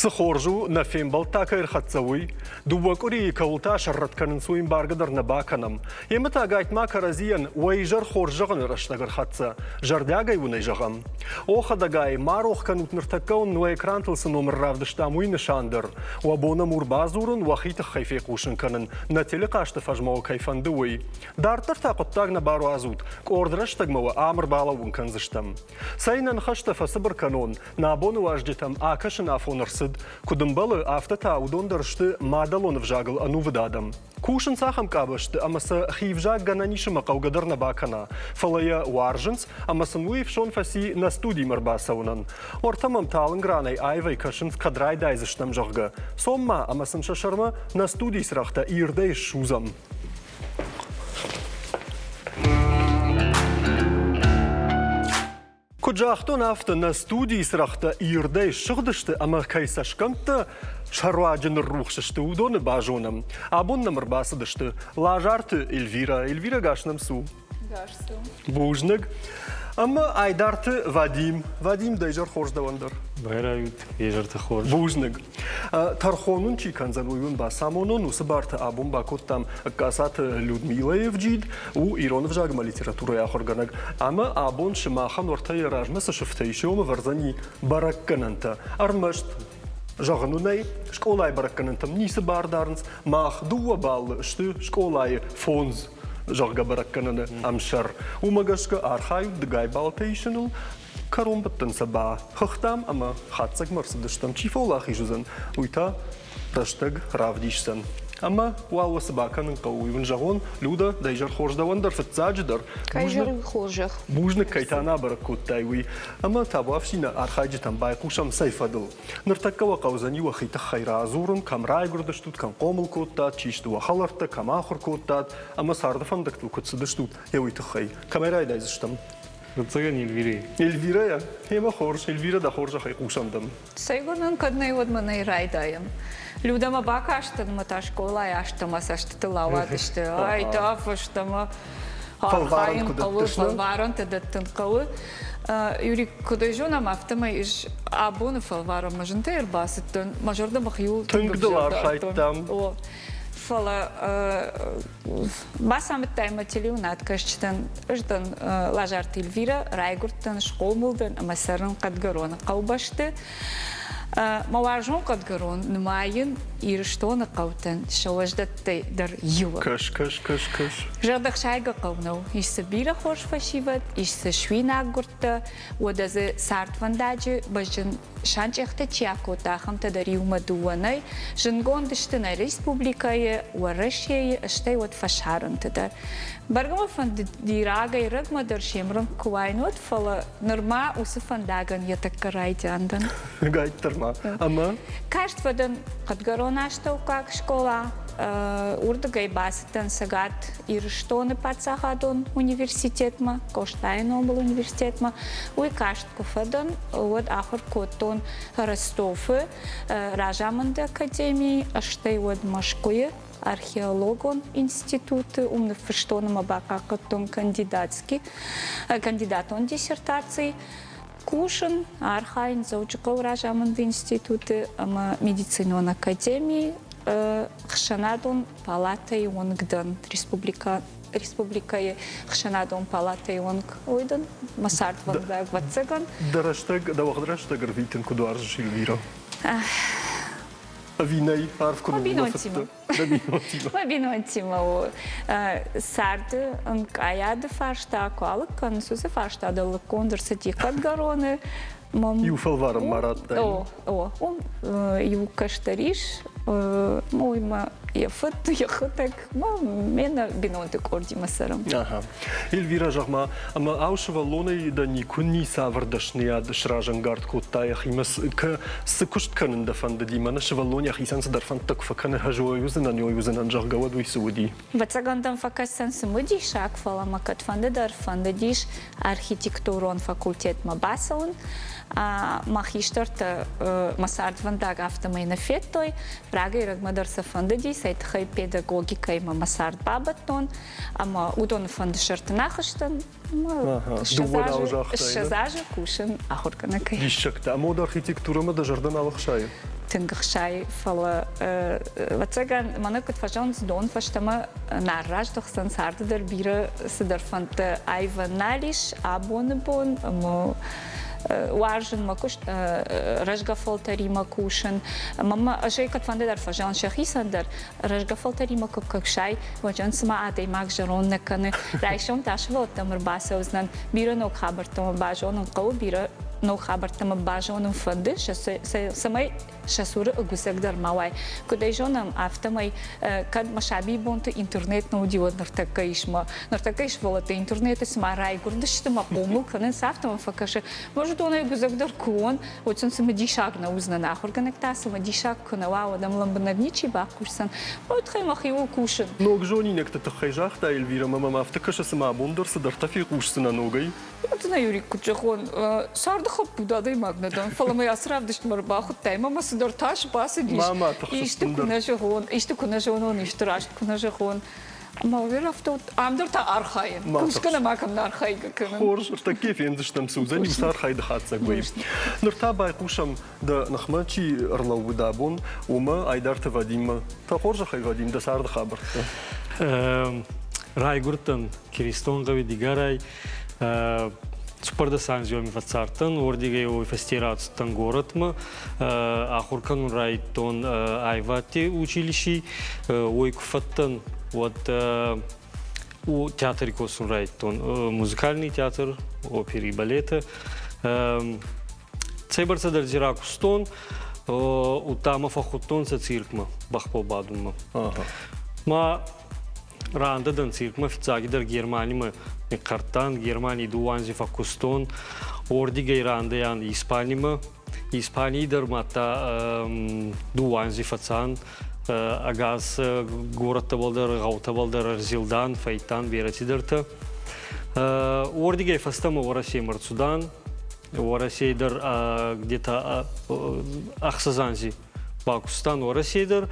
Цы хорз у, нӕ фембӕлд та кӕй ӕрхӕццӕ, уый. Дыууӕ къуырийы кӕуыл та сӕррӕтт кӕнынц, уый ӕмбаргӕ дӕр нӕ бакӕнӕм. Емӕ та ӕгайтма кӕрӕдзийӕн уӕ изӕр хорз зӕгъыны рӕстӕг ӕрхӕццӕ. Зӕрдиагӕй уын ӕй зӕгъӕм. О, хӕдӕгай, ма рох кӕнут ныртӕккӕ уын уӕ экрантыл цы номыр равдыстам, уый нысан дӕр. Уӕ бон ӕм у рбадзурын, уӕхи тыххӕй фехъусын кӕнын, нӕ телехъазты фӕзмӕ уӕ кӕй фӕнды, уый. Дарддӕр та хъуыддаг нӕ баруадзут, къорд рӕстӕгмӕ уӕ ам ӕрбалӕууын кӕндзыстӕм. Цӕй, нӕ ныхӕстӕ фӕцыбыр кӕнон, Нӕ абоны уазджытӕм акӕсын афон ӕрцыд. Куыд ӕмбӕлы, афтӕ та уыдон дӕр сты мадӕлон ӕвзагыл ӕнувыд адӕм. Кусынц ахӕм къабӕзты ӕмӕ сӕ хи взаг гӕнӕн ис ӕмӕ хъӕугӕ дӕр нӕ бакӕна, фӕлӕ йӕ уарзынц ӕмӕ сын уый ӕфсон фӕци нӕ студимӕ ӕрбацӕуынӕн. Уӕртӕ мӕм талынг ранӕй аивӕй кӕсынц, кӕд райдайдзыстӕм, зӕгъгӕ. Цом-ма ӕмӕ сын сӕ сӕрмӕ нӕ студийы цырӕгътӕ ирдӕй ссудзӕм. Куыд загътон, афтӕ нӕ студийы цырӕгътӕ ирдӕй ссыгъдысты ӕмӕ кӕй цӕсгӕмттӕ сӕ руаджы ныррухс сты, уыдоны базонӕм. Абон нӕм ӕрбацыдысты Лазарты Эльвирӕ. Эльвирӕ, гас нӕм цу. Гас цу. Бузныг. Ӕмӕ Айдарты Вадим. Вадим, дӕ изӕр хорз дӕуӕн дӕр. Байрайут, изӕрты хорз. Бузныг. Тӕрхон уын чи кӕндзӕн, уый уын бацамонон. Уыцы бартӕ абон бакодтам Касаты Людмилӕйы вджид, у ирон ӕвзаг ӕмӕ литературӕйы ахуыргӕнӕг. Ӕмӕ абон сымахӕн уӕртӕ йӕ размӕ цы сыфтӕ ис, уым ӕвӕрдзӕни бӕрӕггӕнӕнтӕ. Ӕрмӕст зӕгъын уын ӕй, скъолайы бӕрӕггӕнӕнтӕм ницы бар дарынц. Мах дыууӕ баллы сты скъолайы фондз зӕгъгӕ бӕрӕггӕнӕны ӕмсӕр. Уымӕ гӕсгӕ архайут дыгай баллтӕ исыныл, Кӕронбӕттӕн сӕ бахыгътам ӕмӕ хатдзӕгмӕ ӕрцыдыстӕм, чи фӕуӕлахиз уыдзӕн, уый та рӕстӕг равдисдзӕн. Ӕмӕ уал уӕ цы бакӕнын хъӕуы, уый уын зӕгъон, Люда, дӕ изӕр хорз дӕуӕн дӕр фыццаджыдӕр. Кӕй изӕр хорзӕх. Бузныг, кӕй та нӕ абӕрӕг кодтай, уый. Ӕмӕ табуафси нӕ архайджытӕм байхъусӕм цӕй фӕдыл. Ныртӕккӕ уӕ хъӕудзӕни уӕхи тыххӕй радзурын, кӕм райгуырдыстут, кӕм хъомыл кодтат, чи сты уӕ хӕлӕрттӕ, кӕм ахуыр кодтат ӕмӕ царды фӕндӕгтыл куыд цыдыстут, йӕ уый тыххӕй. Кӕмӕй райдайдзыстӕм? Фыццагӕн Эльвирӕ. Эльвирӕйӕ? Гъемӕ хорз, Эльвирӕ дӕ хорзӕхӕй хъусӕм дӕм. Цӕй гуырнын кӕд нӕй, уӕд мӕ нӕй райдайӕм. Людӕмӕ бакастӕн ӕмӕ та скъолайы азтӕ мӕ цӕстытыл ауадысты. Ай та фӕстӕмӕ архайын хъӕуы, фӕлварӕнтӕ дӕттын хъӕуы. Юрий, куыд ӕй зонӕм, афтӕмӕй ӕз абоны фӕлварӕнмӕ зынтӕй ӕрбацыдтӕн. Мӕ зӕрдӕ мӕхиуыл тынг дыл архайдтам. Фӕлӕ Бацамыдтай мӕ телеуынадкӕсджытӕн. Ӕз дӕн Лазарты Эльвирӕ, райгуырдтӕн, схъомыл дӕн ӕмӕ цӕрын Хъӕдгӕроны хъӕубӕсты. Мӕ уарзон Хъӕдгӕрон нымайын Ирыстоны хъӕутӕн сӕ уӕздӕттӕй дӕр иуы. Кӕс, кӕс, кӕс, кӕс. Зӕрдӕхсайгӕ хъӕу нӕу. Ис дзы бирӕ хорз фӕсивӕд, ис дзы суинаг гуырдтӕ, уӕдӕ дзы цардвӕндаджы бӕзджын Санчъехтӕ чи акодта, ахӕмтӕ дӕр иумӕ дыууӕ нӕй. Зындгонд сты нӕ республикӕйы, Уӕрӕсейы, стӕй уӕд фӕсарӕнты дӕр. Бӕргӕ мӕ фӕндыди рагӕй-рӕгмӕ дӕр се мрӕнхъ куы уаин, уӕд, фӕлӕ нырма уыцы фӕндагӕн йӕ тӕккӕ райдиан дӕн. Гайддӕр ма. Ӕмӕ? Каст фӕдӕн Хъӕдгӕрон астӕуккаг скъола. Уырдыгӕй бацыдтӕн Цӕгат Ирыстоны паддзахадон университетмӕ, Къостайы номыл университетмӕ. Уый каст куы фӕдӕн, уӕд ахуыр кодтон Ростовы разамынды академийы, стӕй уӕд Мӕскуыйы археологон институты, уым ныффыстон ӕмӕ бахъахъхъӕдтон кандидатский, кандидатон диссертаци. Кусын, архайын Дзӕуджыхъӕуы разамынды институты ӕмӕ медицинон академийы ӕхсӕнадон палатӕйы онг дӕн республикӕ республикӕйы ӕхсӕнадон палатӕйы онг. Уый дын мӕ цардвӕндаг, ӕвӕццӕгӕн. Дӕ рӕстӕг, дӕ уӕгъд рӕстӕг ӕрвитын куыд уарзыс, Эльвира? Ӕви нӕй, арф куы ныуулӕфыдтӕ? Дӕ бинонтимӕ. Мӕ бинонтимӕ у. Царды ӕнкъайады фарста куы алыг кӕнынц, уыцы фарста дӕр лыггонд ӕрцыди Хъӕдгӕроны. Иу фӕлварӕн ма радтай. О, о, уым иу кӕстӕр ис, уый мӕ йӕ фыд, йӕхӕдӕг ме нӕ бинонты къордимӕ цӕрӕм. Ага. Эльвира, зӕгъ-ма, ӕмӕ ау сывӕллонӕй дӕ никуы ницавӕр дӕсныйад сразӕнгард кодта йӕхимӕ цы куыст кӕнын дӕ фӕндыди? Мӕнӕ сывӕллон йӕхицӕн цыдӕр фӕндтӕ куы фӕкӕны, ӕз ой уыдзынӕн, ой уыдзынӕн, зӕгъгӕ, уӕд уый цы уыди? Ӕвӕццӕгӕн дӕм фӕкӕсдзӕн цымыдисаг, фӕлӕ мӕ кӕдфӕнды дӕр фӕндыдис архитектурон факультетмӕ бацӕуын. Мӕ хистӕртӕ мӕ цардвӕндаг афтӕмӕй нӕ федтой. Рагӕй-рӕгмӕ дӕр сӕ фӕндыди, цӕй тыххӕй педагогикӕимӕ мӕ цард бабӕттон. Ӕмӕ уыдоны фӕнды сӕрты нӕ ахызтӕн. 20 азы кусын ахуыргӕнӕгӕй. Диссӕгтӕ. Ӕмӕ уӕд архитектурӕмӕ дӕ зӕрдӕ нал ӕхсайы? Тынг ӕхсайы, фӕлӕ ӕвӕццӕгӕн, мӕнӕ куыд фӕзӕгъынц, дон фӕстӕмӕ нӕ раздӕхдзӕн, царды дӕр бирӕ цыдӕр фӕндтӕ аивӕн нал ис абоны бон ӕмӕ уарзын мӕ куыст, рӕзгӕ фӕлтӕримӕ кусын. Ӕмӕ мӕ ӕз ӕй кӕдфӕнды дӕр фӕзӕгъын сӕхицӕн дӕр, рӕзгӕ фӕлтӕримӕ куы кӕсай, уӕд цыма адӕймаг зӕронд нӕ кӕны. Райсом та сывӕллӕттӕм ӕрбацӕудзынӕн, бирӕ ног хабӕрттӕ мӕ базонын хъӕуы, бирӕ ног хабӕрттӕ мӕ базонын фӕнды, цӕмӕй сӕ цуры ӕгуыдзӕг дӕр ма уай. Куыд ӕй зонӕм, афтӕмӕй кӕд мӕ сабийы бонты интернет нӕ уыди, уӕд ныртӕккӕ ис мӕ ныртӕккӕ сывӕллӕттӕ интернеты цыма райгуырдысты мӕ хъомыл кӕнынц, афтӕ мӕм фӕкӕсы. Может, уыдон ӕгуыдзӕгдӕр куы уон, уӕд сын цымыдисаг нӕ уыдзынӕн. Ахуыргӕнӕг та цымыдисаг куы нӕ уа, уӕд ӕм лӕмбынӕг ничи бахъусдзӕн. Уый тыххӕй мӕхиуыл кусын. Ног зонинӕгты тыххӕй загъта Эльвирӕ ӕмӕ мӕм афтӕ кӕсы, цыма абон дӕр цыдӕртӕ фехъусдзынӕ ногӕй. Уыдзынӕ, Юрик, куыд зӕгъон, царды хӕппуд адӕймаг нӕ дӕн, фӕлӕ мӕ ацы равдыстмӕ ӕрбахуыдтай ӕмӕ мӕ цыдӕр тас бацыдис. Ма тыхсыс Исты куы нӕ зӕгъон, исты куы нӕ зонон, исты раст куы нӕ зӕгъон. Ӕмӕ афтӕ ам дӕр та архайын. Кусгӕ нӕма кӕм нӕ архайгӕ кӕнын. Хорз, ӕртӕккӕ фендзыстӕм, цы уыдзӕни уыцы архайды хатдзӕг уый. Ныр та байхъусӕм, дӕ ныхмӕ чи ӕрлӕууыд абон, уымӕ, Айдарты Вадиммӕ. Дӕ хорзӕхӕй, Вадим, дӕ царды хабӕрттӕ. Райгуырдтӕн Киристонгъӕуи Дигорай. Цуппӕрдӕс анзи фӕццардтӕн, уордигӕй уой фӕсте рацудтӕн горӕтмӕ. Ахур кӕнун райдтон аивӕдти училищи. Уой ку фӕдтӕн, уӕд театри косун райдтон. Музыкальный театр, опери, балеты. Цӕйбӕрцӕдӕр дзи ракустон, удта мӕ фӕххудтонцӕ циркмӕ бӕхбӕл бадунмӕ. Ма Рандӕ дӕн циркмӕ фиццагидӕр Германимӕ нихъхъӕрдтан. Германий дууӕ анзи фӕккустон. Уордигӕй рандӕйан Испанимӕ. Испаний дӕр мадта дууӕ анзи фӕцан. Ӕгас горӕттӕбӕл дӕр, гъӕутӕбӕл дӕр ӕрзилдан, фӕйдтан берӕ цидӕртӕ. Уордигӕй фӕстӕмӕ Уӕрӕсемӕ рцудан. Уӕрӕсей дӕр где-то ӕхсӕз анзи бакустан Уӕрӕсей дӕр.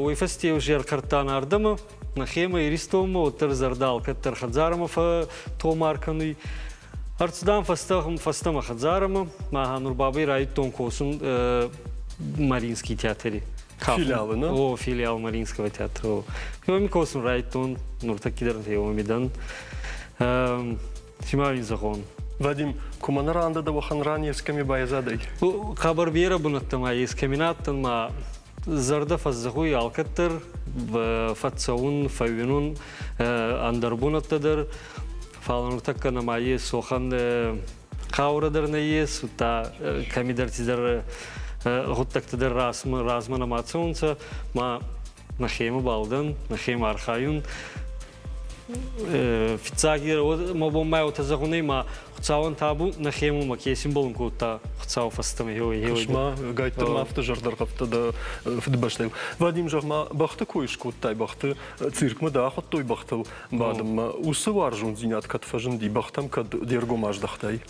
Уой фӕсте уже ӕркардтан ардӕмӕ, нӕхемӕ Иристонмӕ, уӕддӕр зӕрдӕ алкӕддӕр хӕдзарӕмӕ фӕтомар кӕнуй. Ӕрцудан фӕстӕмӕ хӕдзарӕмӕ, ма нур бабӕй райдтон косун Мариинский театри. Филиалы, не? О, филиал Мариинского театра. Уоми косун райдтон, нуртӕкки дӕр уоми дӕн. Ци ма ин зӕгъон? Вадим, кумӕ нӕ рандӕ дӕ уӕхӕн ран ескӕми байзадӕй? Хъӕбӕр берӕ бунӕттӕ ма ескӕми на адтӕн, ма зӕрдӕ фӕззӕгъуй алкӕддӕр фӕццӕун, фӕууинун ӕндӕр бунӕттӕ дӕр. Фал нуртӕккӕ нӕма ес уӕхӕн хъаурӕ дӕр нӕййес, удта кӕмидӕр цидӕр гъуддӕгтӕ дӕр размӕ нӕма цӕунцӕ, ма нӕхемӕ балдан, нӕхемӕ архайун. Фиццаги мӕ бон ма уотӕ зӕгъунӕй ма Хуцауӕн табу нӕхемӕ ма ке символун кодта Хуцау фӕстӕмӕ хеуй. Ма гайттӕ ма афтӕ зӕрдӕргъӕвдтӕ дӕ фыдыбӕстӕйыл. Вадим, зӕгъ-ма, бӕхты кой скодтай, бӕхты циркмӕ дӕ ахуыдтой бӕхтыл бадынмӕ. Уыцы уарзондзинад кӕд фӕзынди, бӕхтӕм кӕд де ргом аздӕхтай?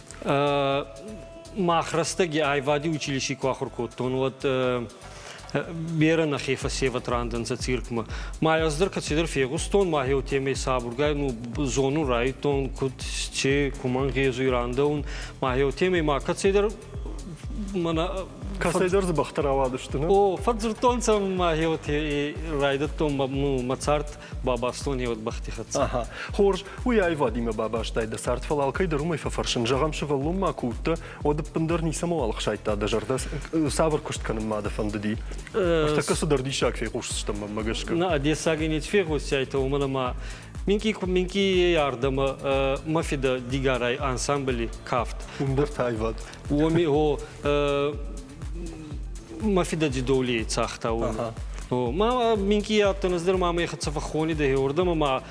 Мах рӕстӕги аивади училищи ку ахур кодтон, уӕд берӕ нӕхе фӕсевӕд рандӕнцӕ циркмӕ. Ма ӕз дӕр кӕцидӕр фегъустон, ма еутемӕй сабургай ну зонун райдтон, куд че кумӕн гъезуй рандӕун. Ма еутемӕй ма кӕцидӕр мӕнӕ Кӕцӕйдӕр дзы бӕхтӕ рауадысты, нӕ? О, фӕдздзурдтонцӕ ма еуте райдӕдтон ну, мӕ цард бабастон еуӕд бӕхти хӕццӕ. Аха. Хорз, уый аивадимӕ бабастай дӕ цард, фӕлӕ алкӕй дӕр уымӕй фӕфӕрсын. Зӕгъӕм, сывӕллонмӕ куы уыдтӕ, уӕд ӕппындӕр ницӕмӕуал ӕхсайдта дӕ зӕрдӕ. Цавӕр куыст кӕнынмӕ дӕ фӕндыди? Ӕртӕккӕ цыдӕр диссаг фехъусдзыстӕм мӕнмӕ гӕсгӕ. Нӕ, дессаги неци фегъустиайтӕ, уымӕн ӕма минкъий минкъий ардӕмӕ мӕ фидӕ Дигарай ансамбли кафт. Уым дӕр та аивад. Уоми, о, мӕ фидӕ дзидоли цагъта уоми. Ма минкъий адтӕн ӕз дӕр ма мӕ хӕццӕ фӕххонидӕ хеуордӕмӕ ма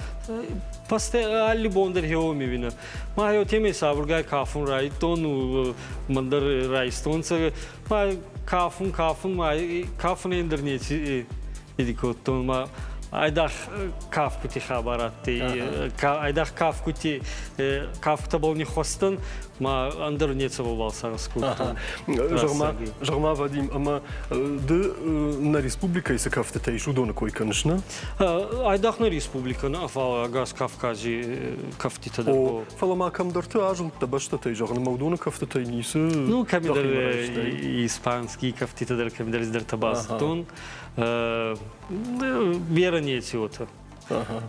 пасте алли бон дӕр хеуоми уинӕ. Ма хеутемӕй сабургай кафун райдтон, мӕн дӕр райстонцӕ. Ма кафун, кафун, ма кафун ӕндӕр неци иди кодтон. Ма Айдагъ кафгути хабар адтӕй. Айдагъ кафгути кафгутӕбӕл ниххуӕстӕн, ма ӕндӕр нецӕбӕл сагъӕс кодтон. Зӕгъ-ма, зӕгъ-ма, Вадим, ӕмӕ ды нӕ республикӕйы цы кӕфтытӕ ис, уыдоны кой кӕныс, нӕ? Айдагъ нӕ республикӕ нӕ, фал ӕгас Кавкази кӕфтитӕ дӕр. О, фӕлӕ ма кӕмдӕрты азылдтӕ бӕстӕтӕй, зӕгъын, ӕмӕ уыдоны кӕфтытӕй ницы. Ну, кӕмидӕр испанский кӕфтитӕ дӕр кӕмидӕр цидӕртӕ базыдтон. Берӕ неци уотӕ.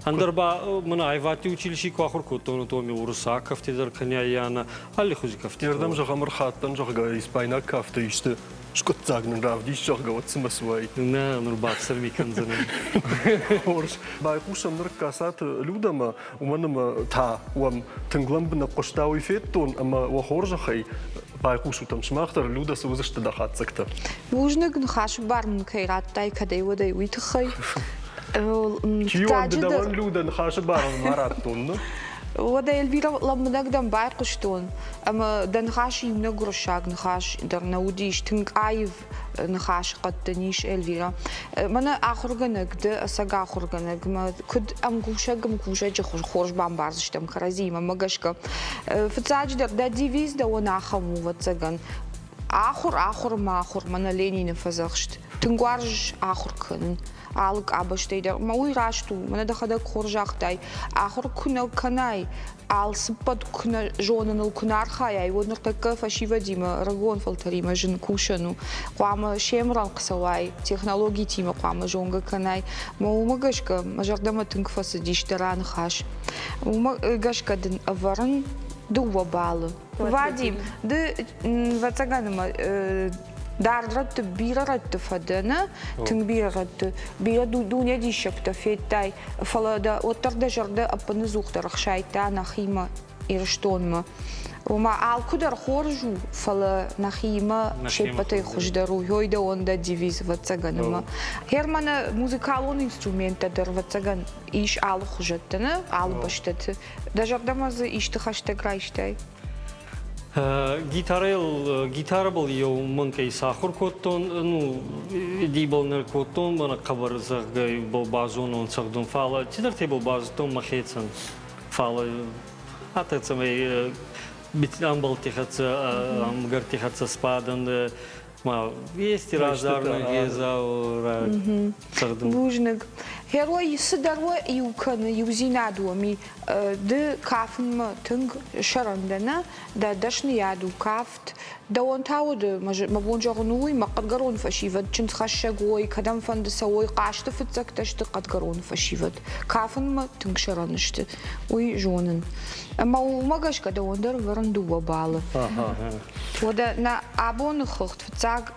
Ӕндӕр ба мӕн аивӕдти училищи ку ахур кодтон, уотӕ уруссаг кафти дӕр кӕниаййанӕ, аллихузи кафти. Ердӕм, зӕгъӕм, ӕрхаттӕн, зӕгъгӕ, испайнаг кафтӕ исты скъуыддзаг нын равдис, зӕгъгӕ, уӕд цымӕ цы уаид? Нӕ, нур бафсӕрми кӕндзӕнӕн. Хорз. Байхъусӕм ныр Касаты Людӕмӕ, уымӕн ӕмӕ та уӕм тынг лӕмбынӕг хъуыста, уый федтон, ӕмӕ уӕ хорзӕхӕй байхъусут ӕм сымах дӕр, Людӕ, цы уыдзысты дӕ хатдзӕгтӕ? Бузныг, ныхасы бар мын кӕй радтай, кӕдӕй-уӕдӕй, уый тыххӕй. Чи уӕнды дӕуӕн, Людӕ, ныхасы бар ма радтон, ну? Уӕдӕ Эльвира лӕмбынӕг дӕм байхъуыстон, ӕмӕ дӕ ныхас иунӕг уырыссаг ныхас дӕр нӕ уыдис, тынг аив ныхасы хъӕдты ис Эльвира. Мӕнӕ ахуыргӕнӕг ды, ӕцӕг ахуыргӕнӕг, мӕ куыд ӕмгусӕг ӕмгусӕджы хорз бамбардзыстӕм кӕрӕдзиимӕ мӕ гӕсгӕ. Фыццаджыдӕр, дӕ девиз дӕуӕн ахӕм у, ӕвӕццӕгӕн. Ахуыр, ахуыр ӕмӕ ахуыр, мӕнӕ Ленины фӕдзӕхст. Тынг уарзыс ахуыр кӕнын алы къабӕзтӕй дӕр. Мӕ уый раст у, мӕнӕ дӕхӕдӕг хорз загътай. Ахуыр куы нӕ кӕнай, алцыппӕт куы нӕ зоныныл куы нӕ архайай, уӕд ныртӕккӕ фӕсивӕдимӕ, ӕрыгон фӕлтӕримӕ зын кусӕн у. Хъуамӕ се мрӕнхъ цӕуай, технологитимӕ хъуамӕ зонгӕ кӕнай. Мӕ уымӕ гӕсгӕ мӕ зӕрдӕмӕ тынг фӕцыдис дӕ раныхас. Уымӕ гӕсгӕ дын ӕвӕрын дыууӕ баллы. Вадим, ды ӕвӕццӕгӕн ӕмӕ дард рӕтты бирӕ рӕтты фӕдӕ, нӕ? Тынг бирӕ рӕтты. Бирӕ дуне диссӕгтӕ федтай, фӕлӕ дӕ уӕддӕр дӕ зӕрдӕ ӕппыныдзухдӕр ӕхсайдта нӕхимӕ, Ирыстонмӕ. Ома алкуыдӕр хорз у, фӕлӕ нӕхимӕ се ппӕтӕй хуыздӕр у. Ёй дӕуӕн дӕ девиз, ӕвӕццӕгӕн ӕмӕ. Германы музыкалон инструменттӕ дӕр, ӕвӕццӕгӕн, ис алыхуызӕтты, нӕ? Алы бӕстӕты. Дӕ зӕрдӕмӕ дзы исты хӕстӕг райстай? Гитарӕйыл гитарӕбӕл еу мӕнкъӕй сахур кодтон, ну, дибӕл нӕ кодтон, мӕнӕ хъӕбӕр, зӕгъгӕ, базонон цӕгъдун, фал цидӕртӕбӕл базудтон мӕхецӕн. Фал атӕ цӕмӕй ӕмбӕлтти хӕццӕ, ӕмгӕртти хӕццӕ сбадӕн, ма есть разарный гезау цӕгъдун. Бузныг. Герой цыдӕр уӕ иу кӕны, иудзинад уӕм и. Ды кафынмӕ тынг сӕрӕн дӕ, нӕ? Дӕ дӕсныйад у кафт. Дӕуӕн та уыд, мӕ бон зӕгъын у уый, мӕ хъӕдгӕрон фӕсивӕд чындзхӕссӕг уой, кӕдӕмфӕнды цӕуой, хъазты фыццӕгтӕ сты хъӕдгӕрон фӕсивӕд. Кафынмӕ тынг сӕрӕн сты, уый зонын. Ӕмӕ уымӕ гӕсгӕ дӕуӕн дӕр ӕвӕрын дыууӕ баллы. Уӕдӕ нӕ абоны хыгъд фыццаг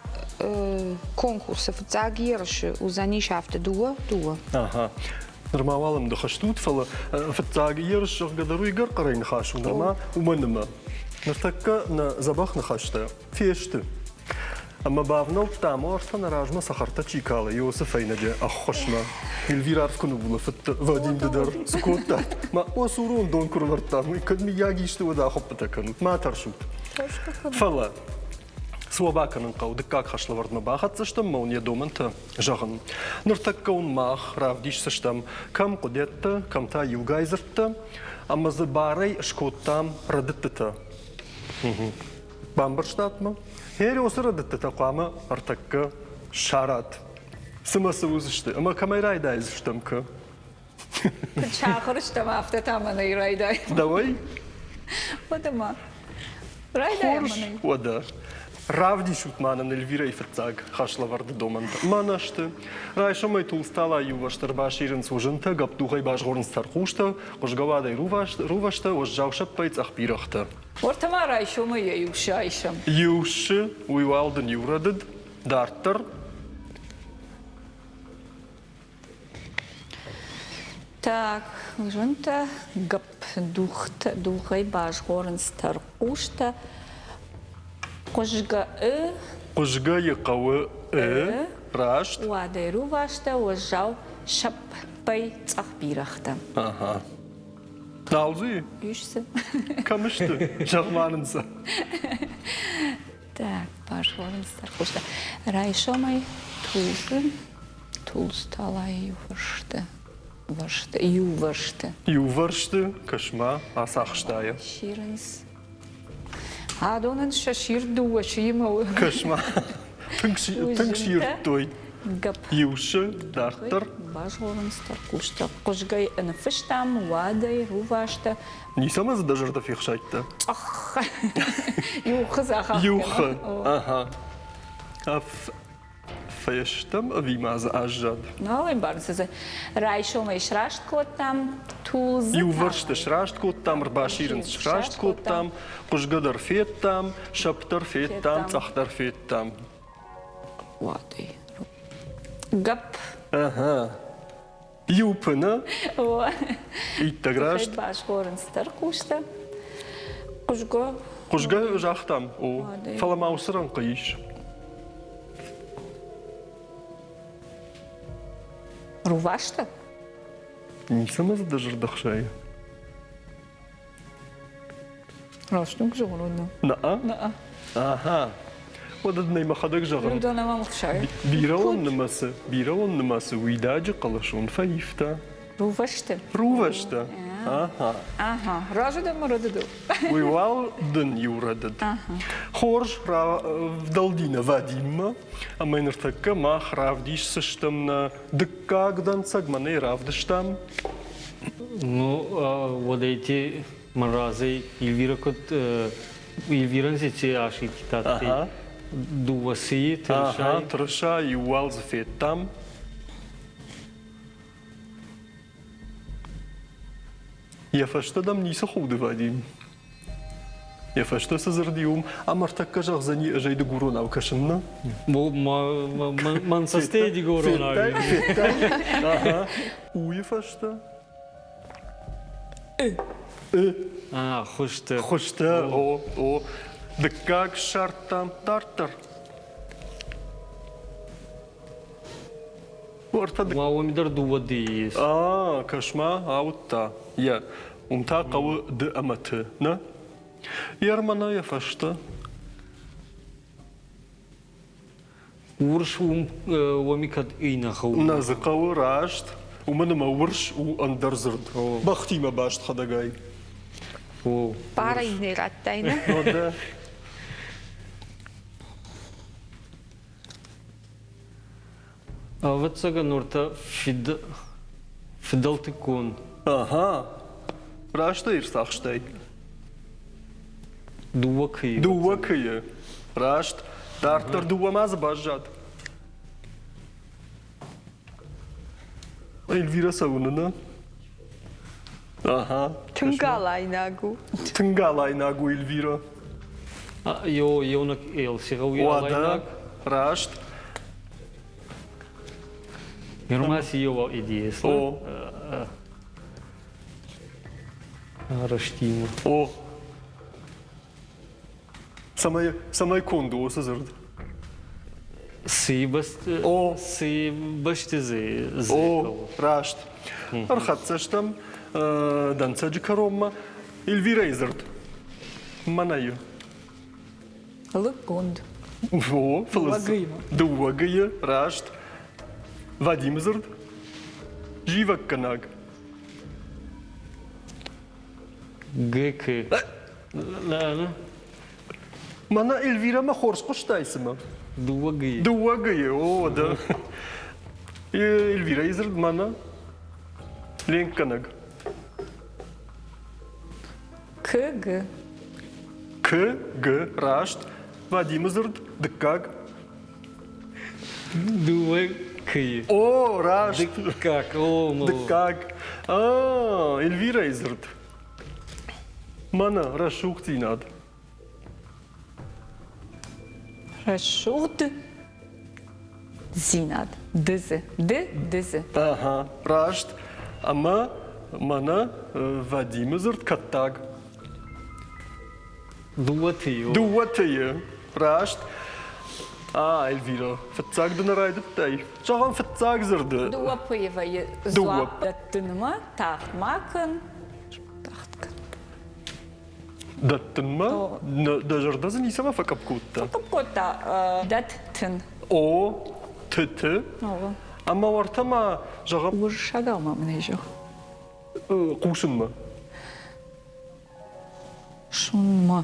конкурсы фыццаг ерысы уыдзӕнис афтӕ дыууӕ дыууӕ. Ага. Нырма уал ӕм ныхӕстут, фӕлӕ фыццаг ерыс, зӕгъгӕ дӕр уый гӕркъӕрӕй ныхас у нырма, уымӕн ӕмӕ ныртӕккӕ нӕ дзӕбӕх ныхӕстӕ фесты. Ӕмӕ бавнӕлдтам, уартӕ нӕ размӕ цӕхӕртӕ чи калы, уыцы фӕйнӕджы ӕххуысмӕ. Эльвира арф куы ныуулӕфыд, Вадим, ды дӕр цы кодтай? Ма о цурон дон куы рывӕрдтам, уый кӕд мыййаг исты уӕд ахуыппытӕ кӕнут, ма тӕрсут. Фӕлӕ цы уӕ бакӕнын хъӕуы, дыккаг хӕслӕвӕрдмӕ бахӕццӕ стӕм ӕмӕ уын йӕ домӕнтӕ зӕгъын. Ныртӕккӕ уын мах равдисдзыстӕм кӕм хъуыдиӕдтӕ, кӕм та иугай дзырдтӕ, ӕмӕ дзы барӕй скодтам рӕдыдтытӕ. Бамбӕрстат мӕ? Хереосы рӕдыдтытӕ хъуамӕ ӕртӕккӕ ссарат. Цымӕ цы уыдзысты ӕмӕ кӕмӕй райдайдзыстӕм кӕ? Куыд сахуыр стӕм, афтӕ та мӕнӕй райдай. Дӕуӕй? Уӕдӕ ма. Райдайӕм Хорз, мӕнӕй. уӕдӕ. Равдисут ма нын Эльвирӕйы фыццаг хӕслӕвӕрды домӕнтӕ. Мӕнӕ сты. Райсомӕй тулдзтала иувӕрсты ӕрбасирынц уызынтӕ, гӕпдухӕй базгъорынц тӕрхъустӕ, хъуызгӕуадӕй рувӕстӕ, уӕззау сӕппӕй цъӕх бирӕгътӕ. Уӕртӕ ма райсомӕй йӕ иу сы айсӕм. Иу сы, уый уал дын иу рӕдыд. Дарддӕр Так, уызынтӕ гӕпп духтӕ духӕй базгъорынц тӕрхъустӕ. Хъуызгӕ ы. Хъуызгӕйы хъӕуы ы, раст. Уӕдӕй рувӕстӕ уӕззау сӕппӕй цъӕх бирӕгътӕ. Ага. Нал дзы и? Ис дзы. Кӕм сты? Зӕгъ-ма нын сӕ. Так, базгъорынц тӕрхъустӕ. Райсомӕй тулдзы. Тулдз талайы иувӕрсты. Вӕрсты, иувӕрсты. Иувӕрсты, кӕс-ма, ацахста йӕ. Сирынц. Адонӕн сӕ сирд дыууӕ сыимӕ у. Кӕс-ма, тынг, тынг сирдтой. Гӕпп. Иу сы дарддӕр. Базгъорынц тӕрхъустӕ. Хъуызгӕ ныффыстам, уадӕй, рувӕстӕ. Ницӕмӕ дзы дӕ зӕрдӕ фехсайдта? Цъӕх. Иу хы дзӕхӕх. Иу хы, ага. Фестӕм ӕви ма дзы аззад? Нал ӕмбарын дзы. Райсомӕй сраст кодтам, тулдзы Иувӕрсты сраст кодтам, ӕрбасирынц сраст кодтам, хъуызгӕ дӕр федтам, сӕпп дӕр федтам, цъӕх дӕр федтам. Уӕдӕй. Гӕпп. Ага. Иу пыны. Иттӕг раст. Базгъорынц тӕрхъустӕ. Хъуызгӕ. Хъуызгӕ загътам, о. Фӕлӕ ма уыцы рӕнхъы ис. Рувӕстӕ? Ницӕмӕ дзы дӕ зӕрдӕ хсайы. Раст уын зӕгъон, нӕ. Нӕ? Нӕ. Ага. Уӕдӕ дын ӕй мӕхӕдӕг зӕгъын. Уыдон ӕмӕ мыхсайы. Бирӕон нымӕцы, бирӕон нымӕцы уидаджы хъӕлӕсон фӕивта. Рувӕсты. Рувӕсты. Ага. Ага. Разы дӕ мӕ рӕдыдыл. Уый уал дын иу рӕдыд. Хорз, равдӕлди нӕ Вадиммӕ, ӕмӕ ныртӕккӕ мах равдисдзыстӕм нӕ дыккаг дӕнцӕг, мӕнӕй равдыстам. Ну, вот эти мразы Эльвира куд Эльвирӕн ци асидтитӕ адтӕй дууӕ сийи тырысай. Тырыса иу уал дзы федтам. Йӕ фӕстӕ дӕм ницы худы, Вадим? Йӕ фӕстӕ цы дзырд и уым, ӕмӕ ӕртӕккӕ зӕгъдзӕни, ӕз ӕй дыгуронау кӕсын, нӕ? Мӕн цӕстӕй дигоронау. Федтай? Ага. Уйы фӕстӕ? А, хуызтӕ. Хуызтӕ, о, о. Дыккаг ссардтам дарддӕр. Уӕртӕ Ма уым дӕр дыууӕ дыйы ис. А, кӕс-ма, ауыдта. Йӕ, уым та хъӕуы ды ӕмӕ ты, нӕ? Ермана йӕ фӕстӕ. Урс уым уоми кӕд иннӕ хъӕуы? Нӕ дзы хъӕуы раст, уымӕн ӕмӕ урс у ӕндӕр дзырд. Бӕхтимӕ баст хӕдӕгай. Барӕй нӕ радтай, нӕ? Ӕвӕццӕгӕн, нуртӕ фыдӕлтыккон. Ага, раст ӕй ӕрцахстай. Дыууӕ кыйы. Дыууӕ кыйы. Раст. Дарддӕр дыууӕ ма дзы баззад. Эльвира цӕуыны нӕ? Ага. Тынг алайнаг у. Тынг алайнаг у Эльвира. Еунӕг Элси гъӕуй алайнаг. Раст. Нурма си еу идея О. Растимы. О. Цӕмӕй, цӕмӕй конд у уыцы дзырд? Цы бӕсты, О. цы бӕсты дзы О, раст. Ӕрхӕццӕ стӕм дӕнцӕджы кӕронмӕ. Эльвирӕйы дзырд. Мӕнӕйы. Лыггонд. О, фӕлӕ дыууӕ гыйы, раст. Вадимы дзырд. Зивӕггӕнаг. ГК. Мӕнӕ Эльвирӕмӕ хорз хъуыстай цымӕ? Дыууӕ гыйы. Дыууӕ гыйы, о, да. Эльвирӕйы дзырд мӕнӕ ленкгӕнӕг. К-г. К-г, раст. Вадимы дзырд дыккаг. Дыууӕ кыйы. О, раст. Дыккаг, о, Дыккаг. А, Эльвирӕйы дзырд. Мӕнӕ рӕсугъддзинад. Рӕсугъд дзинад. Дызы. Ды дызы. Ага, раст. Ӕмӕ мӕнӕ Вадимы дзырд кӕттаг. Дыууӕ тыйы. Дыууӕ тыйы. Раст. А, Эльвира, фыццаг ды нӕ райдыдтай. Зӕгъӕм, фыццаг дзырды. Дыууӕ пыйы вӕййы дзуапп дӕттынмӕ, тагъд ма кӕн. Тагъд кӕн. Дӕттынмӕ? Дӕ зӕрдӕ дзы ницӕмӕ фӕкъӕпп кодта? Фӕкъӕпп кодта. Дӕттын. О, ты-ты. Ӕмӕ уӕртӕ ма, зӕгъӕм... Уырыссагау ма мын ӕй зӕгъ. Хъусынмӕ. Сунмӕ.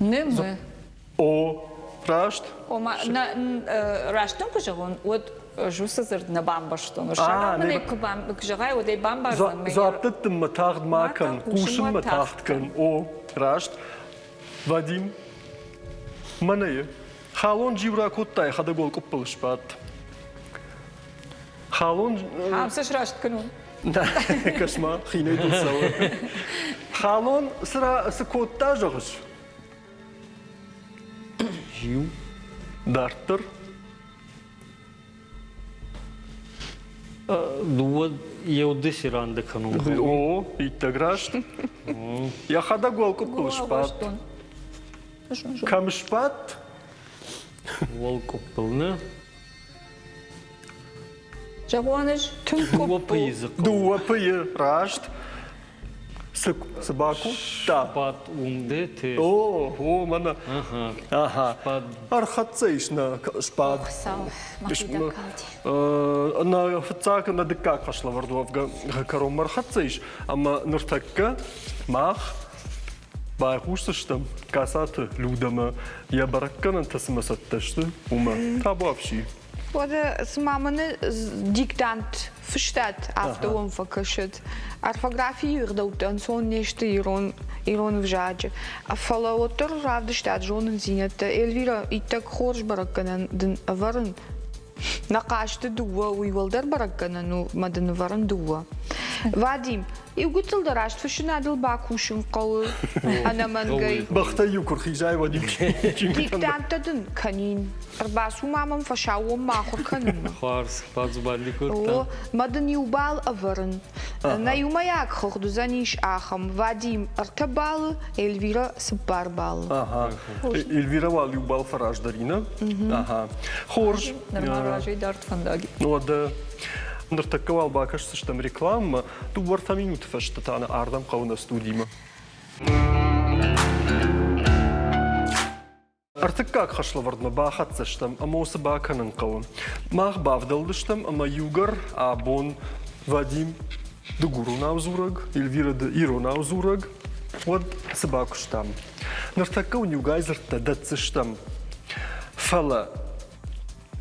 Не мы. О, раст. Ома, раст дын куы зӕгъон, уӕд ӕз уыцы дзырд нӕ бамбӕрстон. Уырыссагау мын ӕй куы зӕгъай, уӕд ӕй бамбардзӕн. Дзуапп дӕттынмӕ тагъд ма кӕн, хъусынмӕ тагъд кӕн. О, раст. Вадим, мӕнӕ халон джиу ракодта, йӕхӕдӕг уӕлкъуыппыл сбадт. Халон... Ам цы сраст кӕнон? Кӕс-ма, хинӕй дыл цӕуы. Халон цы кодта, зӕгъыс? Иу. Дарддӕр? Дыууӕ еу рандӕ кӕнун. О, иттӕг раст. Йӕхӕдӕг уӕлкъуыппыл сбадт. Кӕм сбадт? Уӕлкъуыппыл, нӕ? Зӕгъон ӕз тынг Дыууӕ пыйы дзы хъӕуы. Дыууӕ пыйы, раст. Цы, цы бакодта? Спад умдете. О, о, мӕнӕ. Ага. Спад. Ӕрхӕццӕ ис нӕ спад. Хуыцау, мӕхи дӕр калди. Нӕ фыццаг, нӕ дыккаг хӕслӕвӕрд уӕвгӕ кӕронмӕ ӕрхӕццӕ ис, ӕмӕ ныртӕккӕ мах Байхъусдзыстӕм Касаты Людӕмӕ, йӕ бӕрӕггӕнӕнтӕ цымӕ цӕттӕ сты, уымӕ. Табуафси. Уӕдӕ цыма мӕнӕ диктант фыстат, афтӕ уӕм фӕкӕсӕд. Орфографийы ӕгъдӕуттӕ ӕнцон не сты ирон, ирон ӕвзаджы. Фӕлӕ уӕддӕр равдыстат зонындзинӕдтӕ. Эльвира, иттӕг хорз бӕрӕггӕнӕн дын ӕвӕрын. Нӕ хъазты дыууӕ, уый уӕлдӕр бӕрӕггӕнӕн у, мӕ дын ӕвӕрын дыууӕ. Вадим, иу гыццыл дӕр раст фыссынадыл бакусын хъӕуы ӕнӕмӕнгӕй. Бӕхтӕй иу куы рхизай, уӕд иу Диктанттӕ дын кӕнин. Ӕрбацу ма мӕм фӕсаууонмӕ ахуыр кӕнынмӕ. Хуарз, бадзубанди кодта. О, мӕ дын иу бал ӕвӕрын. Нӕ иумӕйаг хыгъд уыдзӕнис ахӕм. Вадим ӕртӕ баллы, Эльвира цыппар баллы. Ага. Эльвира уал иу бал фӕраздӕрина. Ага. Хорз. Нырма разӕй дард фӕндаг. Уӕдӕ ныртӕккӕ уал бакӕсдзыстӕм рекламмӕ. Дыууӕртӕ минуты фӕстӕ та нӕ ардӕм хъӕуы нӕ студимӕ. Ӕртыккаг хӕслӕвӕрдмӕ бахӕццӕ стӕм ӕмӕ уыцы бакӕнын хъӕуы. Мах бавдӕлдыстӕм ӕмӕ иугӕр абон Вадим дыгуронау дзурӕг, Эльвира ды иронау дзурӕг, уӕд цы бакуыстам? Ныртӕккӕ уын иугай дзырдтӕ дӕтдзыстӕм. Фӕлӕ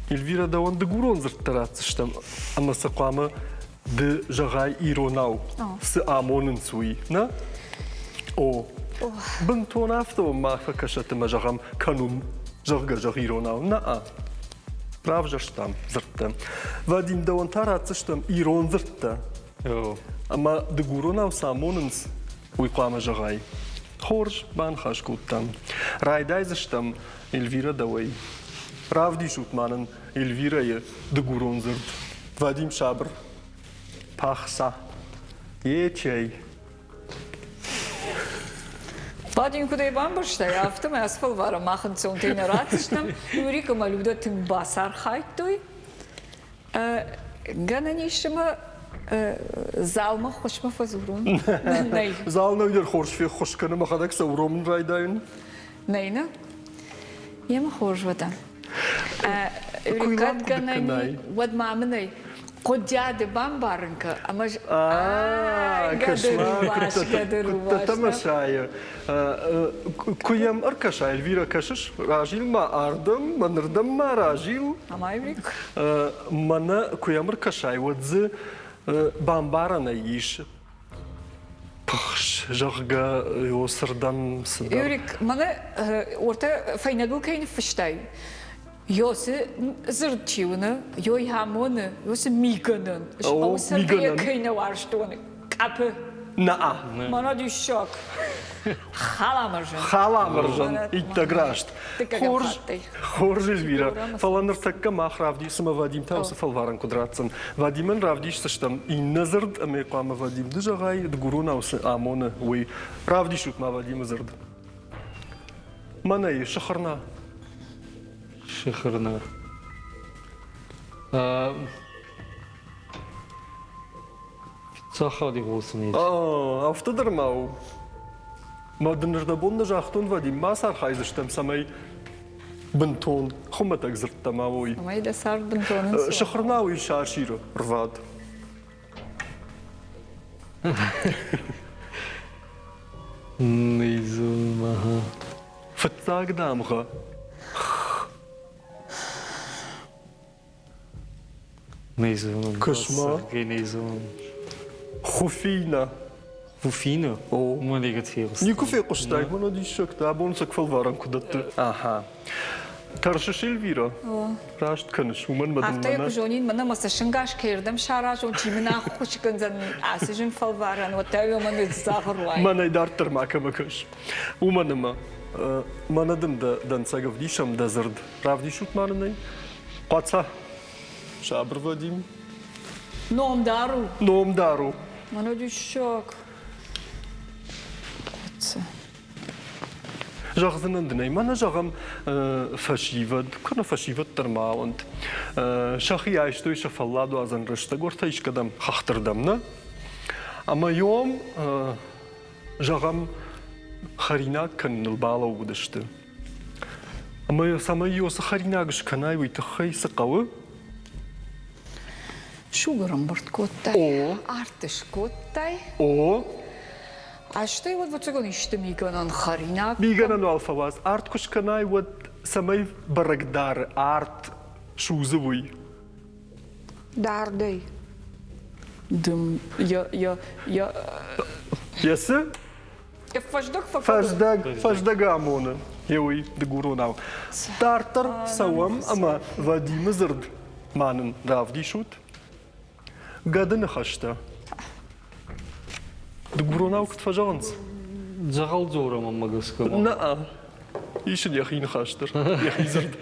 Эльвира дӕуӕн дыгурон дзырдтӕ ратдзыстӕм ӕмӕ сӕ хъуамӕ ды зӕгъай иронау, цы амонынц уый, нӕ? О, бынтон афтӕ уӕм ма фӕкӕсӕт ӕмӕ зӕгъӕм кӕнун, зӕгъгӕ зӕгъ иронау. Нӕ-а. Равзӕрстам дзырдтӕ. Вадим, дӕуӕн та ратдзыстӕм ирон дзырдтӕ. Ӕмӕ дыгуронау цы амонынц, уый хъуамӕ зӕгъай. Хорз, баныхас кодтам. Райдайдзыстӕм Эльвира дӕуӕй. Равдисут ма нын Эльвирӕйы дыгурон дзырд. Вадим сабыр. Пахса. Ечей. Вадим куыдӕй бамбӕрстай, афтӕмӕй ацы фӕлварӕн мах ӕнцонтӕй нӕ ратдзыстӕм. Юрик ӕмӕ Людӕ тынг бацархайдтой. Гӕнӕн ис ӕмӕ залмӕ ххуысмӕ фӕдзурон? Нӕй. Зал нӕу хорз феххуыс кӕны, мӕхӕдӕг сӕ уромын райдайын. Нӕй, нӕ? Йемӕ хорз уӕдӕ. Кӕд гӕнӕн уӕд ма мын ӕй хъуыдиады бамбарын кӕ ӕмӕ Куыдтӕ Куы йӕм ӕркӕсай, Эльвира, кӕсыс, разил ма ардӕм, мӕнырдӕм ма разил. Мӕнӕ куы йӕм ӕркӕсай, уӕд дзы бамбарӕнӕй ис пыхс, зӕгъгӕ, цырдӕм цыдӕр. Юрик, мӕнӕ уӕртӕ фӕйнӕгыл кӕй ныффыстай, Ёсы дзырд чи уыны, ёй амоны, ёсы мигӕнӕн. Мигӕнӕн. Кӕй нӕ уарзтон, къӕпы. Наа. Мӕнӕ диссаг. Халамӕрзӕн. Халамӕрзӕн, иттӕг раст. Хорз, хорз, Эльвира. Фӕлӕ ныртӕккӕ мах равдисӕм, Вадим та уыцы фӕлварӕн куыд ратдзӕн. Вадимӕн равдисдзыстӕм иннӕ дзырд, ӕмӕ хъуамӕ Вадим ды зӕгъай, дыгуронау цы амоны, уый. Равдисут ма Вадимы дзырд. Мӕнӕ сыхырна. Сыхырна. Фыццахади гъосун Афтӕ дӕр ма у. Мӕ дын ӕрдӕбон нӕ загътон, Вадим, ма сархайдзыстӕм, цӕмӕй Бынтон хуымӕтӕг дзырдтӕ ма уой. Цӕмӕй дӕ цард бынтон ӕнцон. Сыхырна уый сасиры рвад. Фыццаг дамгъӕ х. Кӕс-ма. Хуфина. Хуфина? О. Мӕлӕгӕт фехъуыстон. Никуы фехъуыстай, мӕнӕ диссӕгтӕ, абон сӕ фӕлварӕн куы дӕтты. Аха. Тӕрсыс, Эльвира? Раст кӕныс, уымӕн мӕ дын Афтӕ мӕнӕ... куы зонин, мӕнӕ мӕ цӕстӕнгас кӕйырдӕм саразон, чи мын ӕххуыс кӕндзӕн ацы зын фӕлварӕн, уӕд та уымӕн ныдздзагъыр уай. Мӕнӕй дарддӕр макӕмӕ кӕс. Уымӕн ӕмӕ мӕнӕ дын дӕ дӕнцӕг ӕвдисӕм дӕ дзырд. Равдисут ма нын ӕй. Хъуаца. Сабыр, Вадим. Номдар у. Номдар у. Мӕнӕ диссаг. Хъуаца. Зӕгъдзынӕн дын ӕй, мӕнӕ зӕгъӕм, фӕсивӕд, куы нӕ фӕсивӕд дӕр ма уӕнт, сӕхи айстой сӕ фӕлладуадзӕн рӕстӕг уӕртӕ искӕдӕм хӕхтырдӕм, нӕ? Ӕмӕ йом, зӕгъӕм, хӕринаг кӕныныл балӕууыдысты. Ӕмӕ цӕмӕй цы хӕринаг скӕнай, уый тыххӕй цы хъӕуы? Сугъар ӕмбырд кодтай, О. арт скодтай. О. Стӕй уӕд ӕвӕццӕгӕн исты мигӕнӕн хӕринаг. Мигӕнӕн уал фӕуадз. Арт куы скӕнай, уӕд цӕмӕй бӕрӕг дары арт судзы, уый? Дардӕй. Дым, йӕ, йӕ, йӕ... Йӕ цы? Фӕздӕг фӕкӕны. Фӕздӕг, фӕздӕг амоны. Еуый дыгуронау. Дарддӕр цӕуӕм ӕмӕ Вадимы дзырд ма нын равдисут. Гӕды ныхӕстӕ. Дыгуронау куыд фӕзӕгъынц? Дзӕгъӕлдзорӕ мӕнмӕ гӕсгӕ. Нӕ, ис ын йӕхи ныхас дӕр, йӕхи дзырд.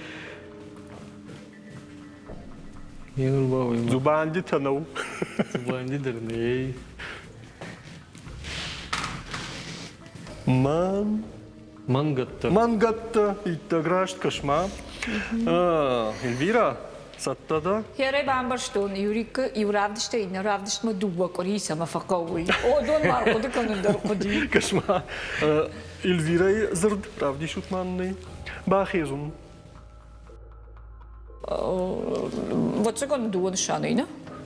Дзубандитӕ нӕу. Дзубанди дӕр нӕй. Мӕн Мӕнгӕттӕ. Мӕнгӕттӕ, иттӕг раст кӕс-ма. Эльвира, цӕттӕ дӕ? Херӕй бамбӕрстон, Юрикы иу равдыстӕй иннӕ равдыстмӕ дыууӕ къуырийы цӕмӕ фӕхъӕуы. О, дон ма ӕрхъуыды кӕнын дӕр хъуыди. Кӕс-ма, Эльвирӕйы дзырд равдисут ма нын Бахезун. Вӕццӕгӕн дыууӕ нысаны, нӕ?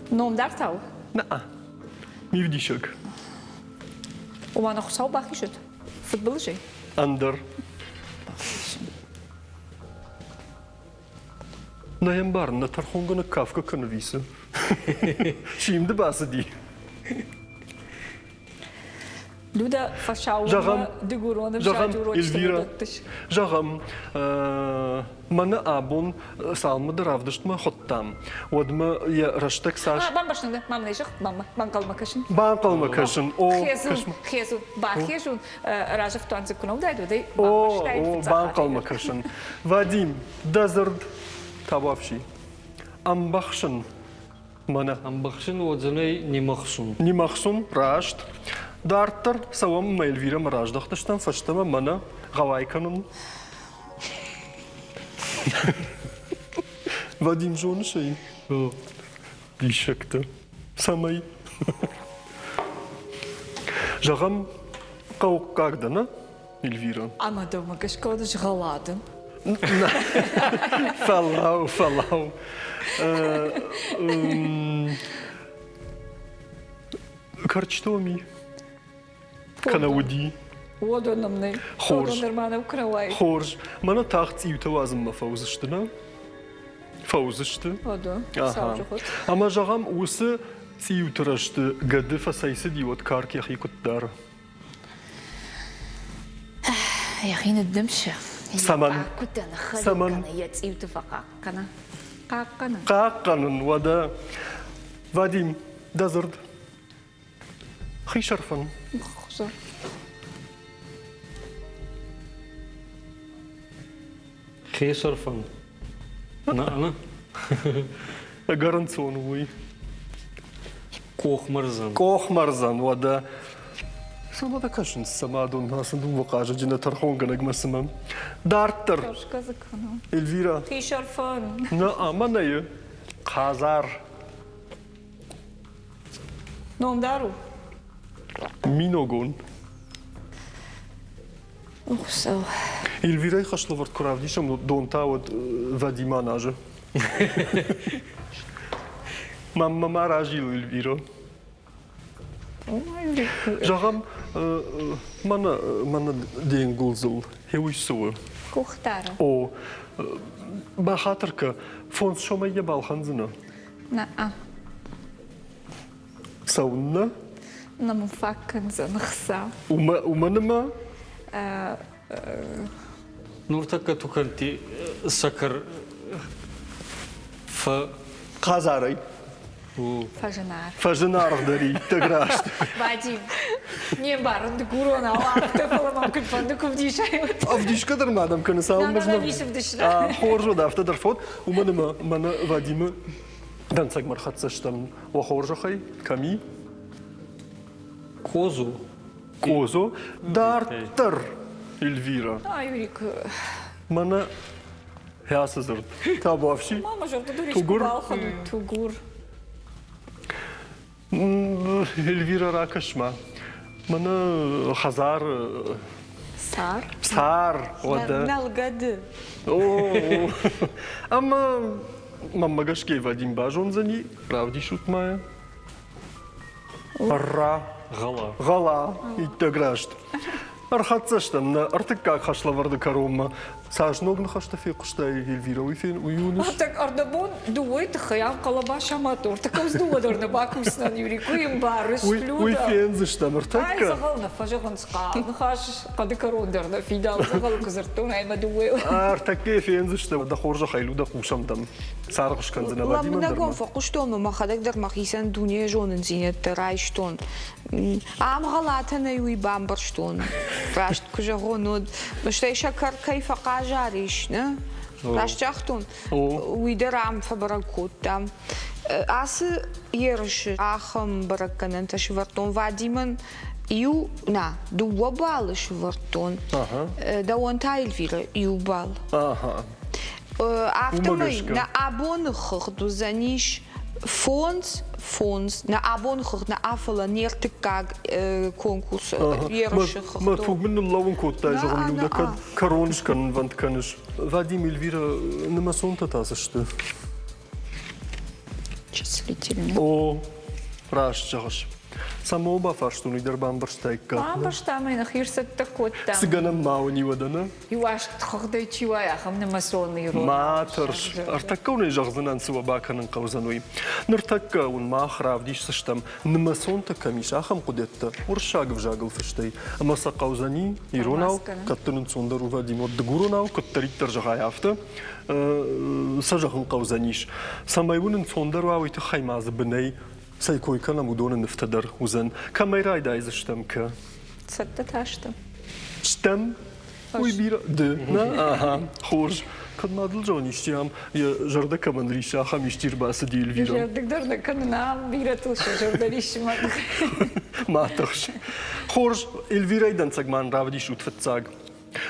Номдар та у? Нӕ. Мивдисӕг. Ома нӕ Хуыцау бахизӕд. Фыдбылызӕй? Ӕндӕр. Нӕ йӕ мбарын, нӕ тӕрхонгӕнӕг кафгӕ кӕны висы. Симды бацыди. Люда фӕсаууонмӕ дыгурон ӕвзаджы урочы дӕттыс. Зӕгъӕм, мӕнӕ абон цалынмӕ дӕ равдыстмӕ хуыдтам, уӕдмӕ йӕ рӕстӕг цас... Бамбӕрстон дӕ, мам нӕ зӕгъ, мамӕ, банхъӕлмӕ кӕсын. Банхъӕлмӕ кӕсын, о. Хезун, хезун, бахезун, разӕфтуан дзы куы нӕ уыдаид, уӕд ӕй О, о, банхъӕлмӕ кӕсын. Вадим, дӕ дзырд табуафси. Ӕмбӕхсын мӕнӕ. Ӕмбӕхсын уодзӕнӕй нимӕхсун. Нимӕхсун, раст. Дарддӕр цӕуӕм ӕмӕ Эльвирӕмӕ раздӕхтыстӕм фӕстӕмӕ мӕнӕ гъӕуай кӕнун. Вадим, зоныс ӕй? Диссӕгтӕ. Цӕмӕй? Зӕгъӕм, хъӕуккаг дӕ, нӕ, Эльвира? Ӕмӕ дӕумӕ гӕсгӕ уӕд згъӕла дӕн. Фӕллау, фӕллау. Кӕрчдоми. Кӕнӕ уыди. Уодон ӕм нӕй. Хорз. Уодон дӕр ма нӕу куы рауайы. Хорз. Мӕнӕ тагъд цъиутӕ уадзынмӕ фӕуыдзысты, нӕ? Фӕуыдзысты. Уодон. Сауджыхъуыд. Ӕмӕ зӕгъӕм, уыцы цъиуты рӕзты гӕды фӕцӕйцыди, уӕд карк йӕхи куыд дары? Йӕхи ныддымсы. Цӕмӕн? Куыдтӕ ныххӕлиу Цӕмӕн? кӕны, йӕ цъиуты фӕхъахъхъӕна. Хъахъхъӕнын. Хъахъхъӕнын, уӕдӕ. Вадим, дӕ дзырд. Хисӕрфӕн. Хуызӕн. Хисӕрфӕн. Нӕ, нӕ. Ӕгӕр ӕнцон у уый. Къохмӕрзӕн. Къохмӕрзӕн, уӕдӕ. Цӕмӕ дӕ кӕсынц, цӕмӕ адон ацы дыууӕ хъазӕджы нӕ тӕрхонгӕнӕгмӕ цымӕ? Дарддӕр. Тӕрсгӕ дзы кӕнон. Эльвира. Хисӕрфӕн. Нӕ, ӕмӕ нӕйы. Хъазар. Номдар у? Миногон. Хуыцау. Эльвирӕйы хӕслӕвӕрд куы равдисӕм, дон та уӕд Вадимӕ назы. Маммӕ ма разил, Эльвира. Зӕгъӕм, мӕнӕ, мӕнӕ де нгуылдзыл уый цы у? Къухдары. О, бахатыр кӕ, фондз сомӕй йӕ балхӕндзынӕ? Нӕ. Цӕуыннӕ? Нӕ мын фаг кӕндзӕн хца. Уымӕн ӕмӕ? Нуртӕккӕ тукӕнтти сӕкӕр фӕ... Хъазарӕй. Фӕзынаргъ. Фӕзынаргъдӕр иттӕг раст. Вадим, не мбарын дыгуронау афтӕ, фӕлӕ мӕм куыд фӕнды куы вдисай. Ӕвдисгӕ дӕр ма дӕм кӕны, цалынмӕ Хорз уӕд, афтӕ дӕр фод, уымӕн ӕмӕ мӕнӕ Вадимы дӕнцӕгмӕ рхӕццӕ стӕм. Уӕ хорзӕхӕй, кӕм и? Козу. Къозо дарддӕр, Эльвира. А, Юрик. Мӕнӕ ацы дзырд. Табуафси. Мама зӕрдӕ Тугур. Тугур. Эльвира, ракӕс-ма. Мӕнӕ хӕдзар. Цар. Цар, уӕдӕ. Нӕлгӕды. О, ӕмӕ мӕнмӕ гӕсгӕ Вадим базондзӕни, равдисут ма йӕ. Ӕрра. Гъӕла. Гъӕла, иттӕг раст. Ӕрхӕццӕ стӕм нӕ ӕртыккаг хӕслӕвӕрды кӕронмӕ. Цас ног ныхӕстӕ фехъуыстай, Эльвира, уый фен, уый уыныс? Ӕртӕг ӕрдӕбон дыууӕйы тыххӕй ам хъӕлӕба самадтон. Ӕртыккӕм дыууӕ дӕр нӕ бакусдзынӕн, Юрий, куы ӕмбарыс, Уый, уый фендзыстӕм ӕртӕккӕ. Ай дзӕгъӕл нӕ фӕзӕгъынц хъӕ. Ныхас хъӕды кӕрон дӕр нӕ фидауы дзӕгъӕлы куы дзырдтон, ӕмӕ дыууӕ. Ӕртӕккӕ фендзыстӕм, дӕ хорзӕхӕй, Людӕ, хъусӕм дӕм. Царгъ скӕндзынӕ Вадимӕн дӕр Лӕмбынӕгон фӕхъуыстон ӕмӕ мӕхӕдӕг дӕр мӕхицӕн дуне зонындзинӕдтӕ райстон. Ам гъӕлатӕ нӕй, уый бамбӕрстон. Раст куы зӕгъон, уӕд стӕй сӕкӕр кӕй фӕхъазар ис, нӕ? Раст загътон? Уый дӕр ам фӕбӕрӕг кодтам. Ацы ерысы ахӕм бӕрӕггӕнӕнтӕ сӕвӕрдтон Вадимӕн иу, нӕ, дыууӕ баллы сӕвӕрдтон. Дӕуӕн та, Эльвира, иу балл. Афтӕмӕй нӕ абоны хыгъд уыдзӕнис фондз, фондз, нӕ абоны хыгъд нӕ, фӕлӕ не ртыккаг конкурсы ерысы хыгъд. Мӕ туг мын ныллӕууын кодтай, зӕгъын, Людӕ, кӕд кӕрон скӕнынвӕнд кӕныс. Вадим, Эльвира, нымӕцонтӕ та цы сты? Числительные. О, раст зӕгъыс. Цӕмӕ бафарстон, уый дӕр бамбӕрстаиккат. Бамбӕрстам ӕй, нӕхи ӕрцӕттӕ кодтам. Цы гӕнӕн ма уын и уӕдӕ, нӕ? Иу аст хыгъдӕй чи уай, ахӕм нымӕцон ирон. Ма тӕрс, ӕртӕккӕ уын ӕй зӕгъдзынӕн, цы уӕ бакӕнын хъӕудзӕн, уый. Ныртӕккӕ уын мах равдисдзыстӕм, нымӕцонтӕ кӕм ис, ахӕм хъуыдыйӕдтӕ уырыссаг ӕвзагыл фыстӕй. Ӕмӕ сӕ хъӕудзӕни иронау, кӕд дын ӕнцондӕр у, Вадим, уӕд дыгуронау, куыддӕриддӕр зӕгъай, афтӕ. Сӕ зӕгъын хъӕудзӕнис. Цӕмӕй уын ӕнцондӕр уа, уый тыххӕй ма дзы бынӕй цӕй кой кӕнӕм, уыдоны нывтӕ дӕр уыдзӕн. Кӕмӕй райдайдзыстӕм, кӕ? Цӕттӕ та стӕм. Стӕм? Уый бирӕ ды, нӕ? Ага, хорз. Кӕд ма дыл зон исчи ам йӕ зӕрдӕ кӕмӕн риссы, ахӕм исчи ӕрбацыди Эльвира. Зӕрдыг дӕр нӕ кӕнын, ам бирӕтыл сӕ зӕрдӕ риссы ма. Ма тыхс. Хорз, Эльвирӕйы дӕнцӕг ма равдисут фыццаг.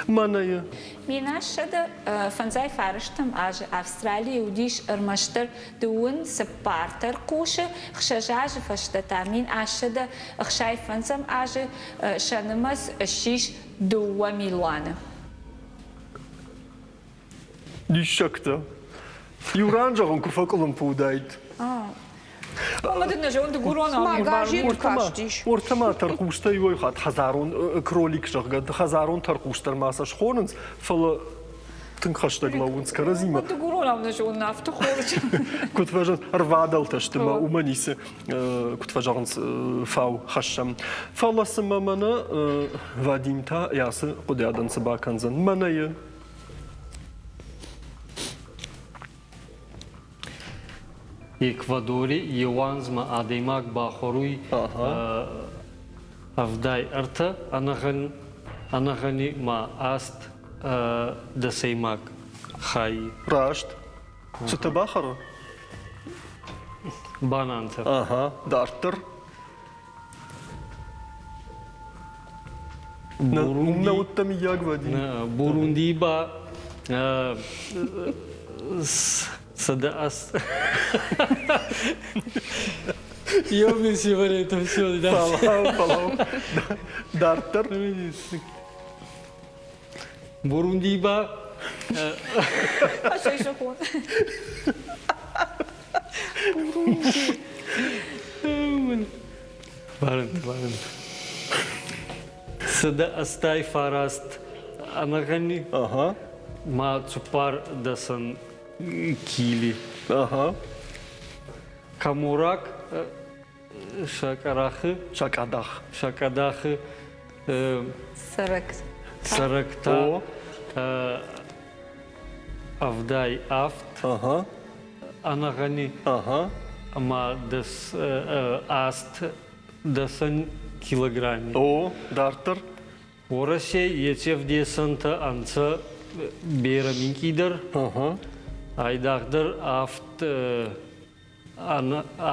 Мӕнӕ Минассӕдӕ фӕндзай фарӕстӕм азы Австралийы уыдис ӕрмӕстдӕр дыууын цыппар тӕрхъусы, хсӕз азы фӕстӕ та 1765 азы сӕ нымӕц ссис дыууӕ милуаны. Диссӕгтӕ. Иу ран зӕгъын куы фӕкъуылымпы уыдаид. Ӕмӕ дын нӕ зонд дыгуронау Ма газет кастис. Ортӕ тӕрхъустӕ иуӕй хатт хӕдзарон кролик, зӕгъгӕ, хӕдзарон тӕрхъус дӕр ма сӕ схонынц, фӕлӕ тынг хӕстӕг лӕууынц кӕрӕдзимӕ. Дыгуронау нӕ зонын, афтӕ хорз. Куыд фӕзӕгъынц, ӕрвадӕлтӕ сты мӕ уымӕ ницы, куыд фӕзӕгъынц, фау хӕссӕм. Фӕлӕ цымӕ мӕнӕ Вадим та ацы хъуыдыйадӕн цы бакӕндзӕн? Мӕнӕ йы Эквадори еу анзмӕ адӕймаг бахуӕруй 73 ӕнӕгъӕн ӕнӕгъӕни ма аст дӕсӕймаг хайи. Раст. Цытӕ бахӕры? Банантӕ. Ага, дарддӕр. Нӕ уыдтӕ мыййаг, Вадим? Бурунди ба сӕдӕ Ёбный сигарету, все, да. Фӕлӕу, фӕлӕу. Дарддӕр. Бурунди ба Ӕсӕй Бурунди. Барӕнт, барӕнт. 189 ӕнӕгъӕни ма цуппар дӕсӕн кили. Камурак сакъарахы Сакъадах. Сакъадахы Цӕрӕг. Цӕрӕгтӕ 77 ӕнӕгъӕни ӕма дӕс аст дӕсӕн килограмми. О, дарддӕр? Уӕрӕсей еци ӕвдесӕнтӕ ӕнцӕ берӕ минкъийдӕр. Айдагъдӕр авд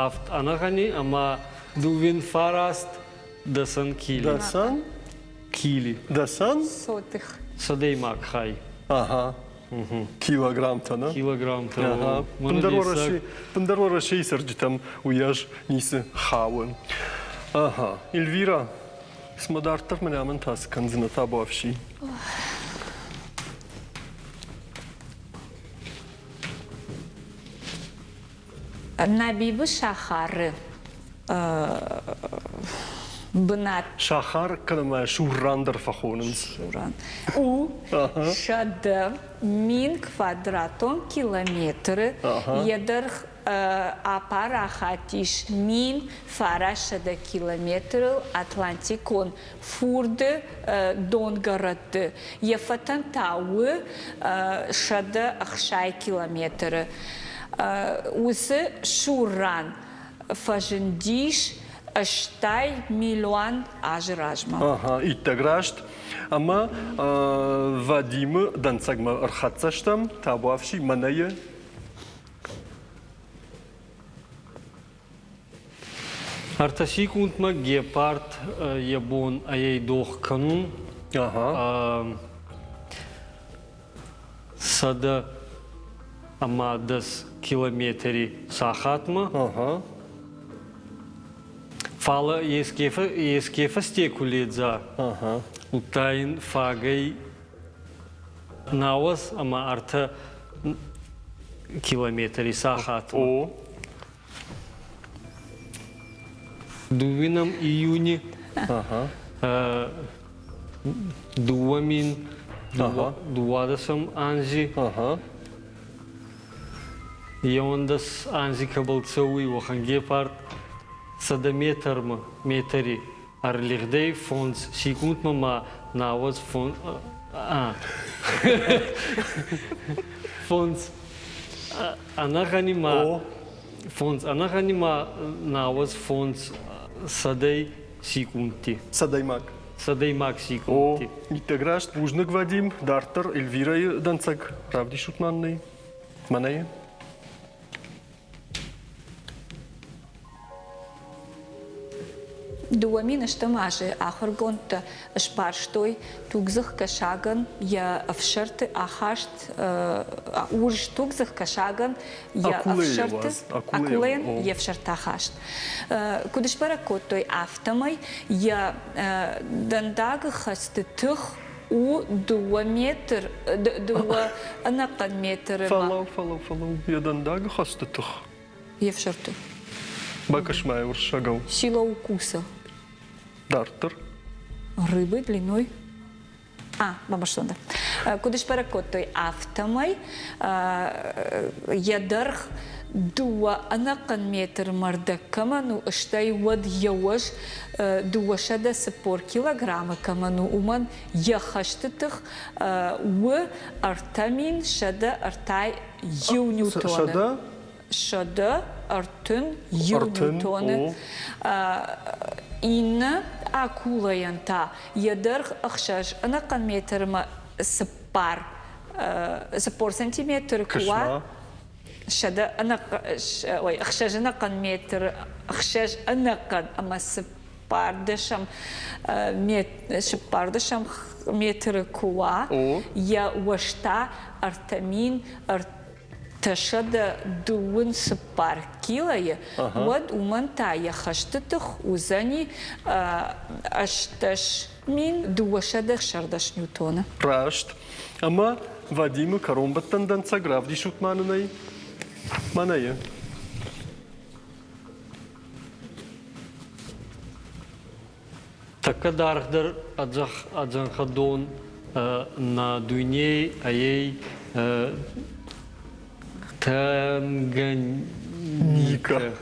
авд ӕнӕгъӕни ӕма дууин фараст дӕсӕн кили. Дӕсӕн? Кили. Дӕсӕн? Сотых. Сӕдӕймаг хай. Ага. Килограммтӕ, нӕ? Килограммтӕ. Ага. Ӕндӕр Уӕрӕсейы цӕрджытӕм уыйас ницы хауы. Ага. Эльвира, цымӕ дарддӕр мын амын та цы кӕндзынӕ табуафси? Набибы сахары бынат. Сахар кӕнӕ ма Шурран дӕр фӕхонынц. Шурран. У 100 000 квадратон километры йӕ дӕргъ апарахат ис 1900 километрыл Атлантикон фурды донгӕрӕтты. Йӕ фӕтӕн та у 160 километры. Уыцы сур ран фӕзындис 80 милуан азы размӕ. Ага, иттӕг раст. Ӕмӕ Вадимы дӕнцӕгмӕ ӕрхӕццӕ стӕм, табуафси, мӕнӕйы. Ӕртӕ секундмӕ гепард йӕ бон ӕй дох кӕнун. 110 километри сахатмӕ. Фал еске фӕсте ку ледза, удта ин фагӕй науӕдз ӕма ӕртӕ километри сахатмӕ. О. Дууинӕм июни 2012 анзи еуӕндӕс анзи кӕбӕл цӕуй, уӕхӕн гепард 100 метрмӕ метри ӕрлигъдӕй фондз секундмӕ ма науӕдз фондз ӕнӕгъӕни ма фондз ӕнӕгъӕни ма науӕдз фондз сӕдӕй секундти. Сӕдӕймаг. Сӕдӕймаг секундти. О, иттӕг раст. Бузныг, Вадим. Дарддӕр Эльвирӕйы дӕнцӕг равдисут мӕнӕй. Мӕнӕй. 2000 азы ахуыргондтӕ сбарстой тугдзых кӕсагӕн йӕ ӕфсӕрты ахаст, урс тугдзых кӕсагӕн йӕ ӕфсӕрты акулӕйӕн йе фсӕрты ахаст. Куыд сбӕрӕг кодтой, афтӕмӕй йӕ дӕндагы хӕсты тых у дыууӕ метр, дыууӕ ӕнӕхъӕн метры. Фӕлӕу, фӕлӕу, фӕлӕу, йӕ дӕндагы хӕсты тых. Йе фсӕрты. Бакӕс-ма йӕ уырыссагау. Сила укуса. Дарддӕр. Рыбы длиной. А, бамбӕрстон дӕ. Куыд сбӕрӕг кодтой, афтӕмӕй йӕ дӕргъ дыууӕ ӕнӕхъӕн метр мӕрдӕг кӕмӕн у, стӕй уӕд йӕ уӕз 240 килограммы кӕмӕн у, уымӕн йӕ хӕсты тых у 3131 ньютоны. Сӕдӕ? 131 ньютоны. Иннӕ акулӕйӕн та йӕ дӕргъ ӕхсӕз ӕнӕхъӕн метрмӕ цыппар цыппор сантиметры куы уа, сӕдӕ ой, ӕхсӕз ӕнӕхъӕн метры, ӕхсӕз ӕнӕхъӕн ӕмӕ цыппӕрдӕсӕм цыппӕрдӕсӕм метры куы уа, йӕ уӕзта 3000 324 килойы, уӕд уымӕн та йӕ хӕсты тых уыдзӕни 18. 1216 ньютоны. Раст. Ӕмӕ Вадимы кӕронбӕттӕн дӕнцӕг равдисут ма нын ӕй. Мӕнӕ йӕ. Тӕккӕ даргъдӕр ӕдзӕнхӕдон нӕ дуйней ӕй Танганьика.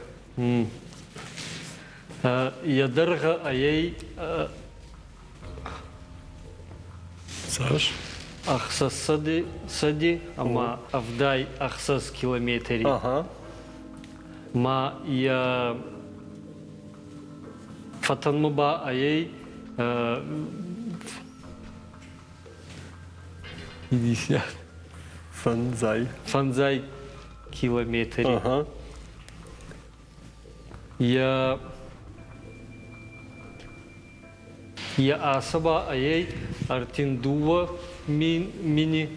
Йӕ дӕргъы ӕй Цас? 600 ӕмӕ 76 километри. Ма йӕ фӕтӕнмӕ ба ӕй 50 Фӕндзай. Фӕндзай километри. Йӕ Йӕ асаба ӕй 32 мини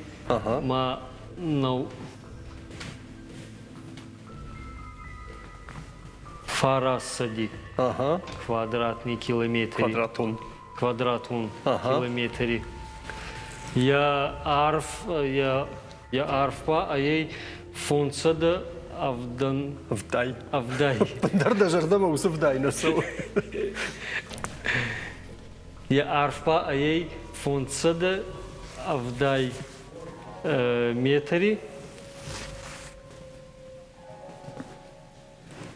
ма нӕу фарассади квадратный километри. Квадратон. Квадратон километри. Йӕ арф йӕ арф ба ӕй фондзсӕдӕ авдӕн Ӕвдай. Ӕвдай. Ӕппындӕр дӕ зӕрдӕмӕ уыцы вдай нӕ цӕуы. Йӕ арф ба ӕй 570 метри.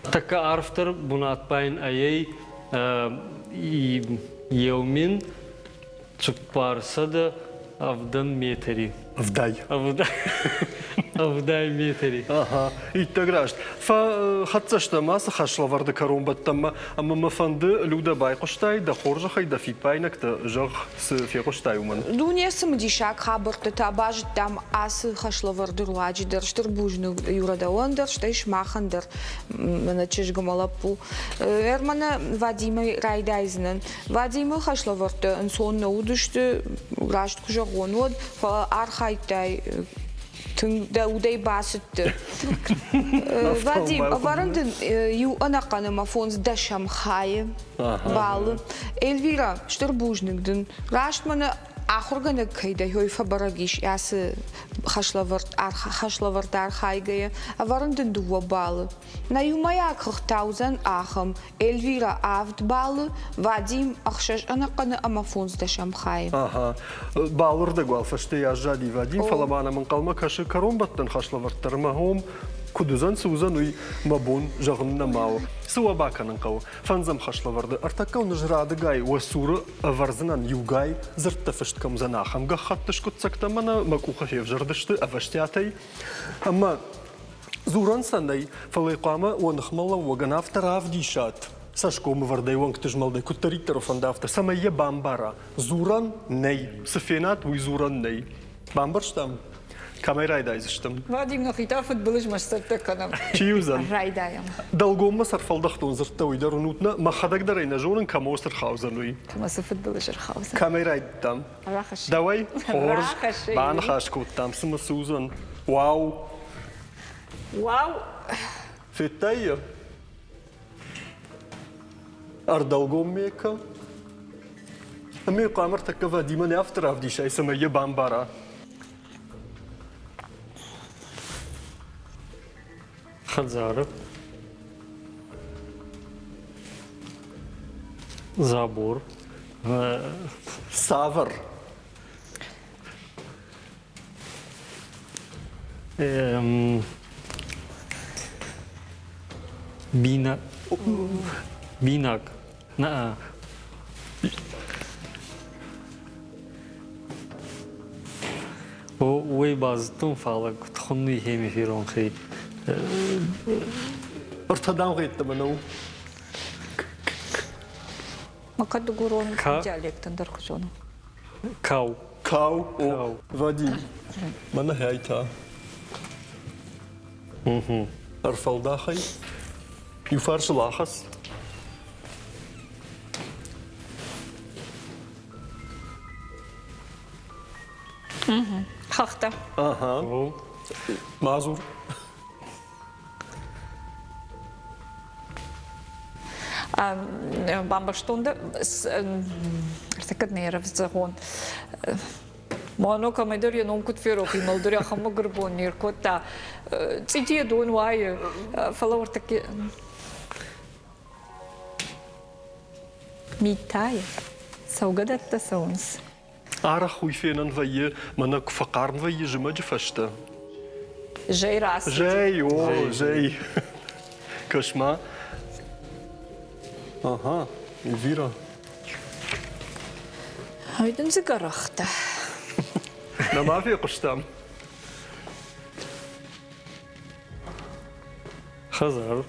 Тӕккӕ арфдӕр бунат ба ин ӕй 1470 метри. Ӕвдай. 70 метри. Ага, иттӕг раст. Фӕхӕццӕ стӕм ацы хӕслӕвӕрды кӕронбӕттӕнмӕ ӕмӕ мӕ фӕнды, Людӕ, байхъуыстай, дӕ хорзӕхӕй дӕ фиппаинӕгтӕ зӕгъ, цы фехъуыстай, уымӕн. Дуне цымыдисаг хабӕрттӕ та базыдтам ацы хӕслӕвӕрды руаджы дӕр. Стыр бузныг Юра дӕуӕн дӕр, стӕй сымахӕн дӕр, мӕнӕ чызг ӕмӕ лӕппу. Ӕрмӕнӕ Вадимӕй райдайдзынӕн. Вадимы хӕслӕвӕрдтӕ ӕнцон нӕ уыдысты, раст куы зӕгъон, уӕд, фӕлӕ архайдтай тынг дӕ удӕй бацыдты. Вадим, ӕвӕрын дын иу ӕнӕхъӕн ӕмӕ фондз дӕсӕм хайы балы. Эльвира, стыр бузныг дын. Раст мӕнӕ ахуыргӕнӕг кӕй дӕ, уый фӕбӕрӕг ис ацы хӕслӕвӕрд, хӕслӕвӕрд архайгӕйӕ. Ӕвӕрын дын дыууӕ балы. Нӕ иумӕйаг хыгъд та уыдзӕн ахӕм: Эльвира авд баллы, Вадим ӕхсӕз ӕнӕхъӕны ӕмӕ фондздӕсӕм хайы. Аха. Балырдӕг уал фӕстейӕ аззади Вадим, фӕлӕ ма нӕм ӕнхъӕлмӕ кӕсы кӕронбӕттӕн хӕслӕвӕрд дӕр ӕмӕ хом куыд уыдзӕн, цы уыдзӕн, уый мӕ бон зӕгъын нӕма у. Цы уӕ бакӕнын хъӕуы? Фӕндзӕм хӕслӕвӕрды ӕртӕккӕ уын ӕз радыгай уӕ цуры ӕвӕрдзынӕн иугай дзырдтӕ фыст кӕм уыдзӕн, ахӕм гӕххӕтты скъуыддзӕгтӕ мӕнӕ мӕ къухы февзӕрдысты ӕвӕстиатӕй. Ӕмӕ Дзурӕн сӕ нӕй, фӕлӕ хъуамӕ уӕ ныхмӕлӕууӕгӕн афтӕ равдисат, цӕсгомы вӕрдӕй уӕнгты змӕлдӕй куыддӕриддӕр фӕнда, афтӕ, цӕмӕй йӕ бамбара. Дзурӕн нӕй. Цы фенат, уый дзурӕн нӕй. Бамбӕрстам? Кӕмӕй райдайдзыстӕм? Вадим, нӕхи та фыдбылызмӕ сцӕттӕ кӕнӕм. Чи уыдзӕн? Райдайӕм. Дӕлгоммӕ сӕрфӕлдӕхтон дзырдтӕ уый дӕр уынут нӕ? Мӕхӕдӕг дӕр ӕй нӕ зонын, кӕм цы рхаудзӕн, уый. Кӕмӕ цы фыдбылыз ӕрхаудзӕн? Кӕмӕй райдыдтам? Рахӕсс. Дӕуӕй? Хорз. Рахӕсс. Баныхас кодтам, цымӕ цы уыдзӕн? Уау! Уау! Федтай йӕ? Ӕрдӕлгоммӕ кӕ. Ӕмӕ хъуамӕ ӕртӕккӕ Вадимӕн афтӕ равдисай, цӕмӕй йӕ бамбара. Хӕдзары. Забор. Цавӕр? Бина... Бинаг. На. Уый базыдтон, фӕлӕ куыд хуынны хемифиронхи. Ӕртӕ дамгъӕйттӕмӕ нӕу. Ма кӕд дыгурон диалект ӕндӕрхуызон у? Кау. Кау? О, Вадим, мӕнӕ хӕй та. Ӕрфӕлдахӕй. Иу фарсыл ахӕц. Хӕхтӕ. Ага. Ма дзур. Бамбӕрстон дӕ, ӕртыккаг не рӕвдзӕгъон. Мано кӕмӕйдӕр йӕ ном куыд ферох и, мӕлдур ахӕм мӕгуырбон не ркодта. Цъитийӕ дон уайы, фӕлӕ ӕртыкки Миттайы цӕугӕдӕттӕ цӕуынц. Арӕх уый фенӕн вӕййы, мӕнӕ куы фӕхъарм вӕййы зымӕджы фӕстӕ. Зӕй рацыди. Зӕй, о, зӕй. Кӕс-ма. Ага, Эльвира. Ай дын дзы гӕрӕхтӕ. Нӕма фехъуыстам. Хӕдзар.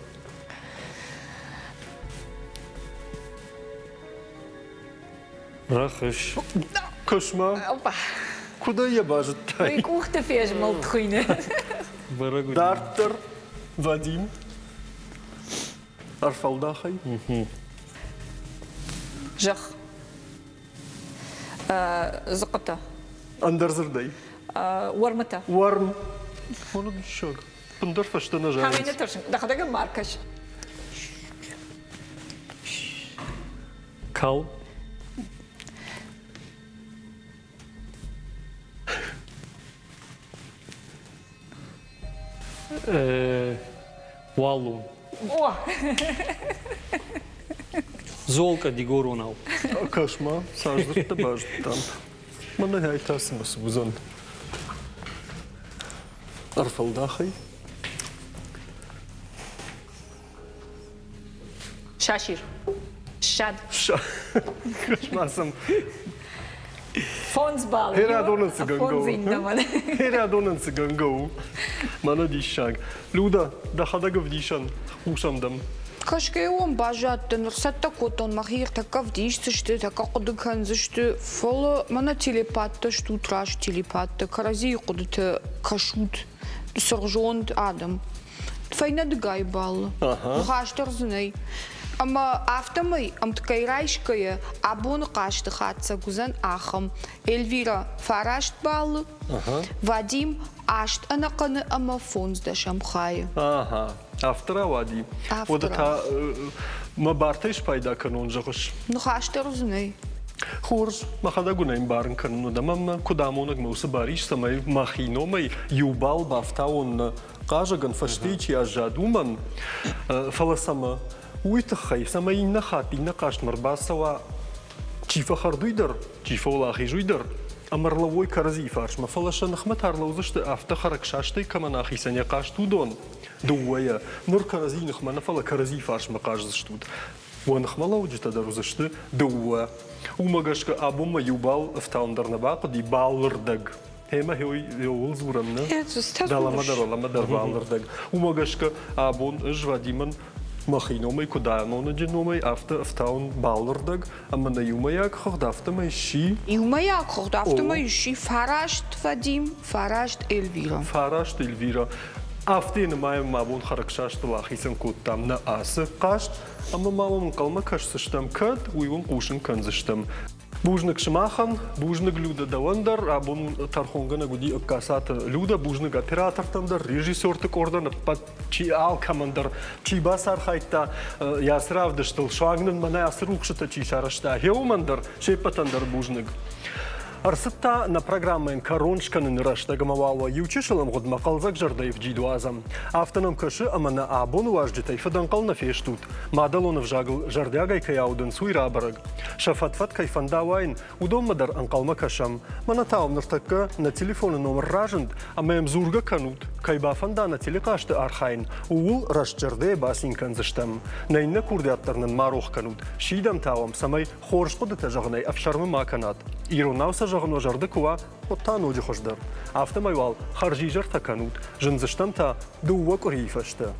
Рӕхыс. Кӕс-ма. Куыдӕй йӕ базыдтай? Уый къухты фезмӕлд хуыйны. Бӕрӕг уыди. Дарддӕр, Вадим. Ӕрфӕлдахӕй. Зӕхх. Дзыхъхъытӕ. Ӕндӕр дзырдӕй. Уӕрмытӕ. Уӕрм. Оны диссаг. Ӕндӕр фӕстӕ нӕ зайынц. Кӕмӕй нӕ тӕрсын? Дӕхӕдӕг ӕм ма ркӕс. Кал. Уаллон. О! Золка дигоронау. Кӕс-ма, цас дзырдтӕ базыдтам. Мӕнӕ та цымӕ цы уыдзӕн? Ӕрфӕлдахӕй. Сасир. Ссад. Кӕс-ма сӕм. Фондз баллы. Херӕдонӕн цы гӕнгӕ у? Фондз иннӕмӕн. Херӕдонӕн цы гӕнгӕ у? Мӕнӕ диссаг. Люда, дӕхӕдӕг ӕвдисӕн, хъусӕм дӕм. Кӕсгӕ уым баззадтӕн, ӕрцӕттӕ кодтон мӕхи ӕртӕккӕ ӕвдисдзысты, тӕккӕ хъуыды кӕндзысты, фӕлӕ мӕнӕ телепаттӕ стут, раст телепаттӕ, кӕрӕдзийы хъуыдыты кӕсут, цыргъзонд адӕм. Фӕйнӕдыгай баллы. Ныхас дӕр дзы нӕй. Ӕмӕ афтӕмӕй ӕмткӕй райсгӕйӕ абоны хъазты хатдзӕг уыдзӕн ахӕм. Эльвира фараст баллы, Вадим аст ӕнӕхъӕны ӕмӕ фондздӕсӕм хайы. Ага, афтӕ рауади. Уӕдӕ та мӕ бартӕй спайда кӕнон, зӕгъыс? Ныхас дӕр дзы нӕй. Хорз, мӕхӕдӕг уын ӕмбарын кӕнын уыд ӕмӕ мӕ куыд амонӕг мӕ уыцы бар ис, цӕмӕй мӕхи номӕй иу балл бафтауон нӕ хъазӕгӕн фӕстейы чи аззад, уымӕн. Фӕлӕ цӕмӕ? Уый тыххӕй, цӕмӕй иннӕ хатт иннӕ хъазтмӕ ӕрбацӕуа чи фӕхӕрд, уый дӕр, чи фӕуӕлахиз, уый дӕр, ӕмӕ ӕрлӕууой кӕрӕдзийы фарсмӕ, фӕлӕ сӕ ныхмӕ та ӕрлӕудзысты афтӕ хӕрӕгсастӕй кӕмӕн ахицӕн йӕ хъазт, уыдон дыууӕйӕ. Ныр кӕрӕдзийы ныхмӕ нӕ, фӕлӕ кӕрӕдзийы фарсмӕ хъаздзыстут. Уӕ ныхмӕлӕуджытӕ дӕр уыдзысты дыууӕ. Уымӕ гӕсгӕ абонмӕ иу балл ӕфтауын дӕр нӕ бахъуыди, баллырдӕг. Ӕмӕ еуыл дзурӕм, нӕ? Дӕлӕмӕ дӕр, уӕлӕмӕ дӕр баллырдӕг. Уымӕ гӕсгӕ абон ӕз Вадимӕн мӕхи номӕй куыд амонӕджы номӕй, афтӕ ӕфтауын баллырдӕг, ӕмӕ нӕ иумӕйаг хыгъд афтӕмӕй сси. Иумӕйаг хыгъд афтӕмӕй сси фараст Вадим, фараст Эльвира. Фараст Эльвира. Афтӕ нымайӕм, мӕ бон хӕрӕгсастыл ахицӕн кодтам нӕ ацы хъазт, ӕмӕ ма уӕм ӕнхъӕлмӕ кӕсдзыстӕм, кӕд уый уын хъусын кӕндзыстӕм. Бузныг сымахӕн, бузныг Люда дӕуӕн дӕр. Абон тӕрхонгӕнӕг уыди Ӕгкацаты Люда. Бузныг оператортӕн дӕр, режиссерты къордӕн, ӕппӕт чи алкӕмӕн дӕр, чи бацархайдта йӕ ацы равдыстыл, суанг нын мӕнӕ ацы рухсытӕ чи сарӕзта, гъе уымӕн дӕр, се ппӕтӕн дӕр бузныг. Ӕрцыд та нӕ программӕйӕн кӕрон скӕныны рӕстӕг ӕмӕ уал уӕ иу чысыл ӕмгъуыдмӕ хъӕлдзӕг зӕрдӕйы вджид уадзӕм. Афтӕ нӕм кӕсы, ӕмӕ нӕ абоны уазджытӕй фыдӕнхъӕл нӕ фестут. Мадӕлон ӕвзагыл зӕрдиагӕй кӕй аудынц, уый рабӕрӕг. Сӕ фӕд-фӕд кӕй фӕнда уаин, уыдонмӕ дӕр ӕнхъӕлмӕ кӕсӕм. Мӕнӕ та уӕм ныртӕккӕ нӕ телефоны номыр разынд ӕмӕ йӕм дзургӕ кӕнут, кӕй бафӕнда нӕ телехъазты архайын, ууыл рӕстзӕрдӕйӕ бацин кӕндзыстӕм. Нӕ иннӕ курдиат дӕр нын ма рох кӕнут. Сидӕм та уӕм, цӕмӕй хорз хъуыдытӕ зӕгъынӕй ӕфсӕрмы ма кӕнат. Иронау сӕ зӕгъын уӕ зӕрды куы уа, уӕд та ноджы хуыздӕр. Афтӕмӕй уал хӕрзизӕртӕ кӕнут, зындзыстӕм та дыууӕ къуырийы фӕстӕ.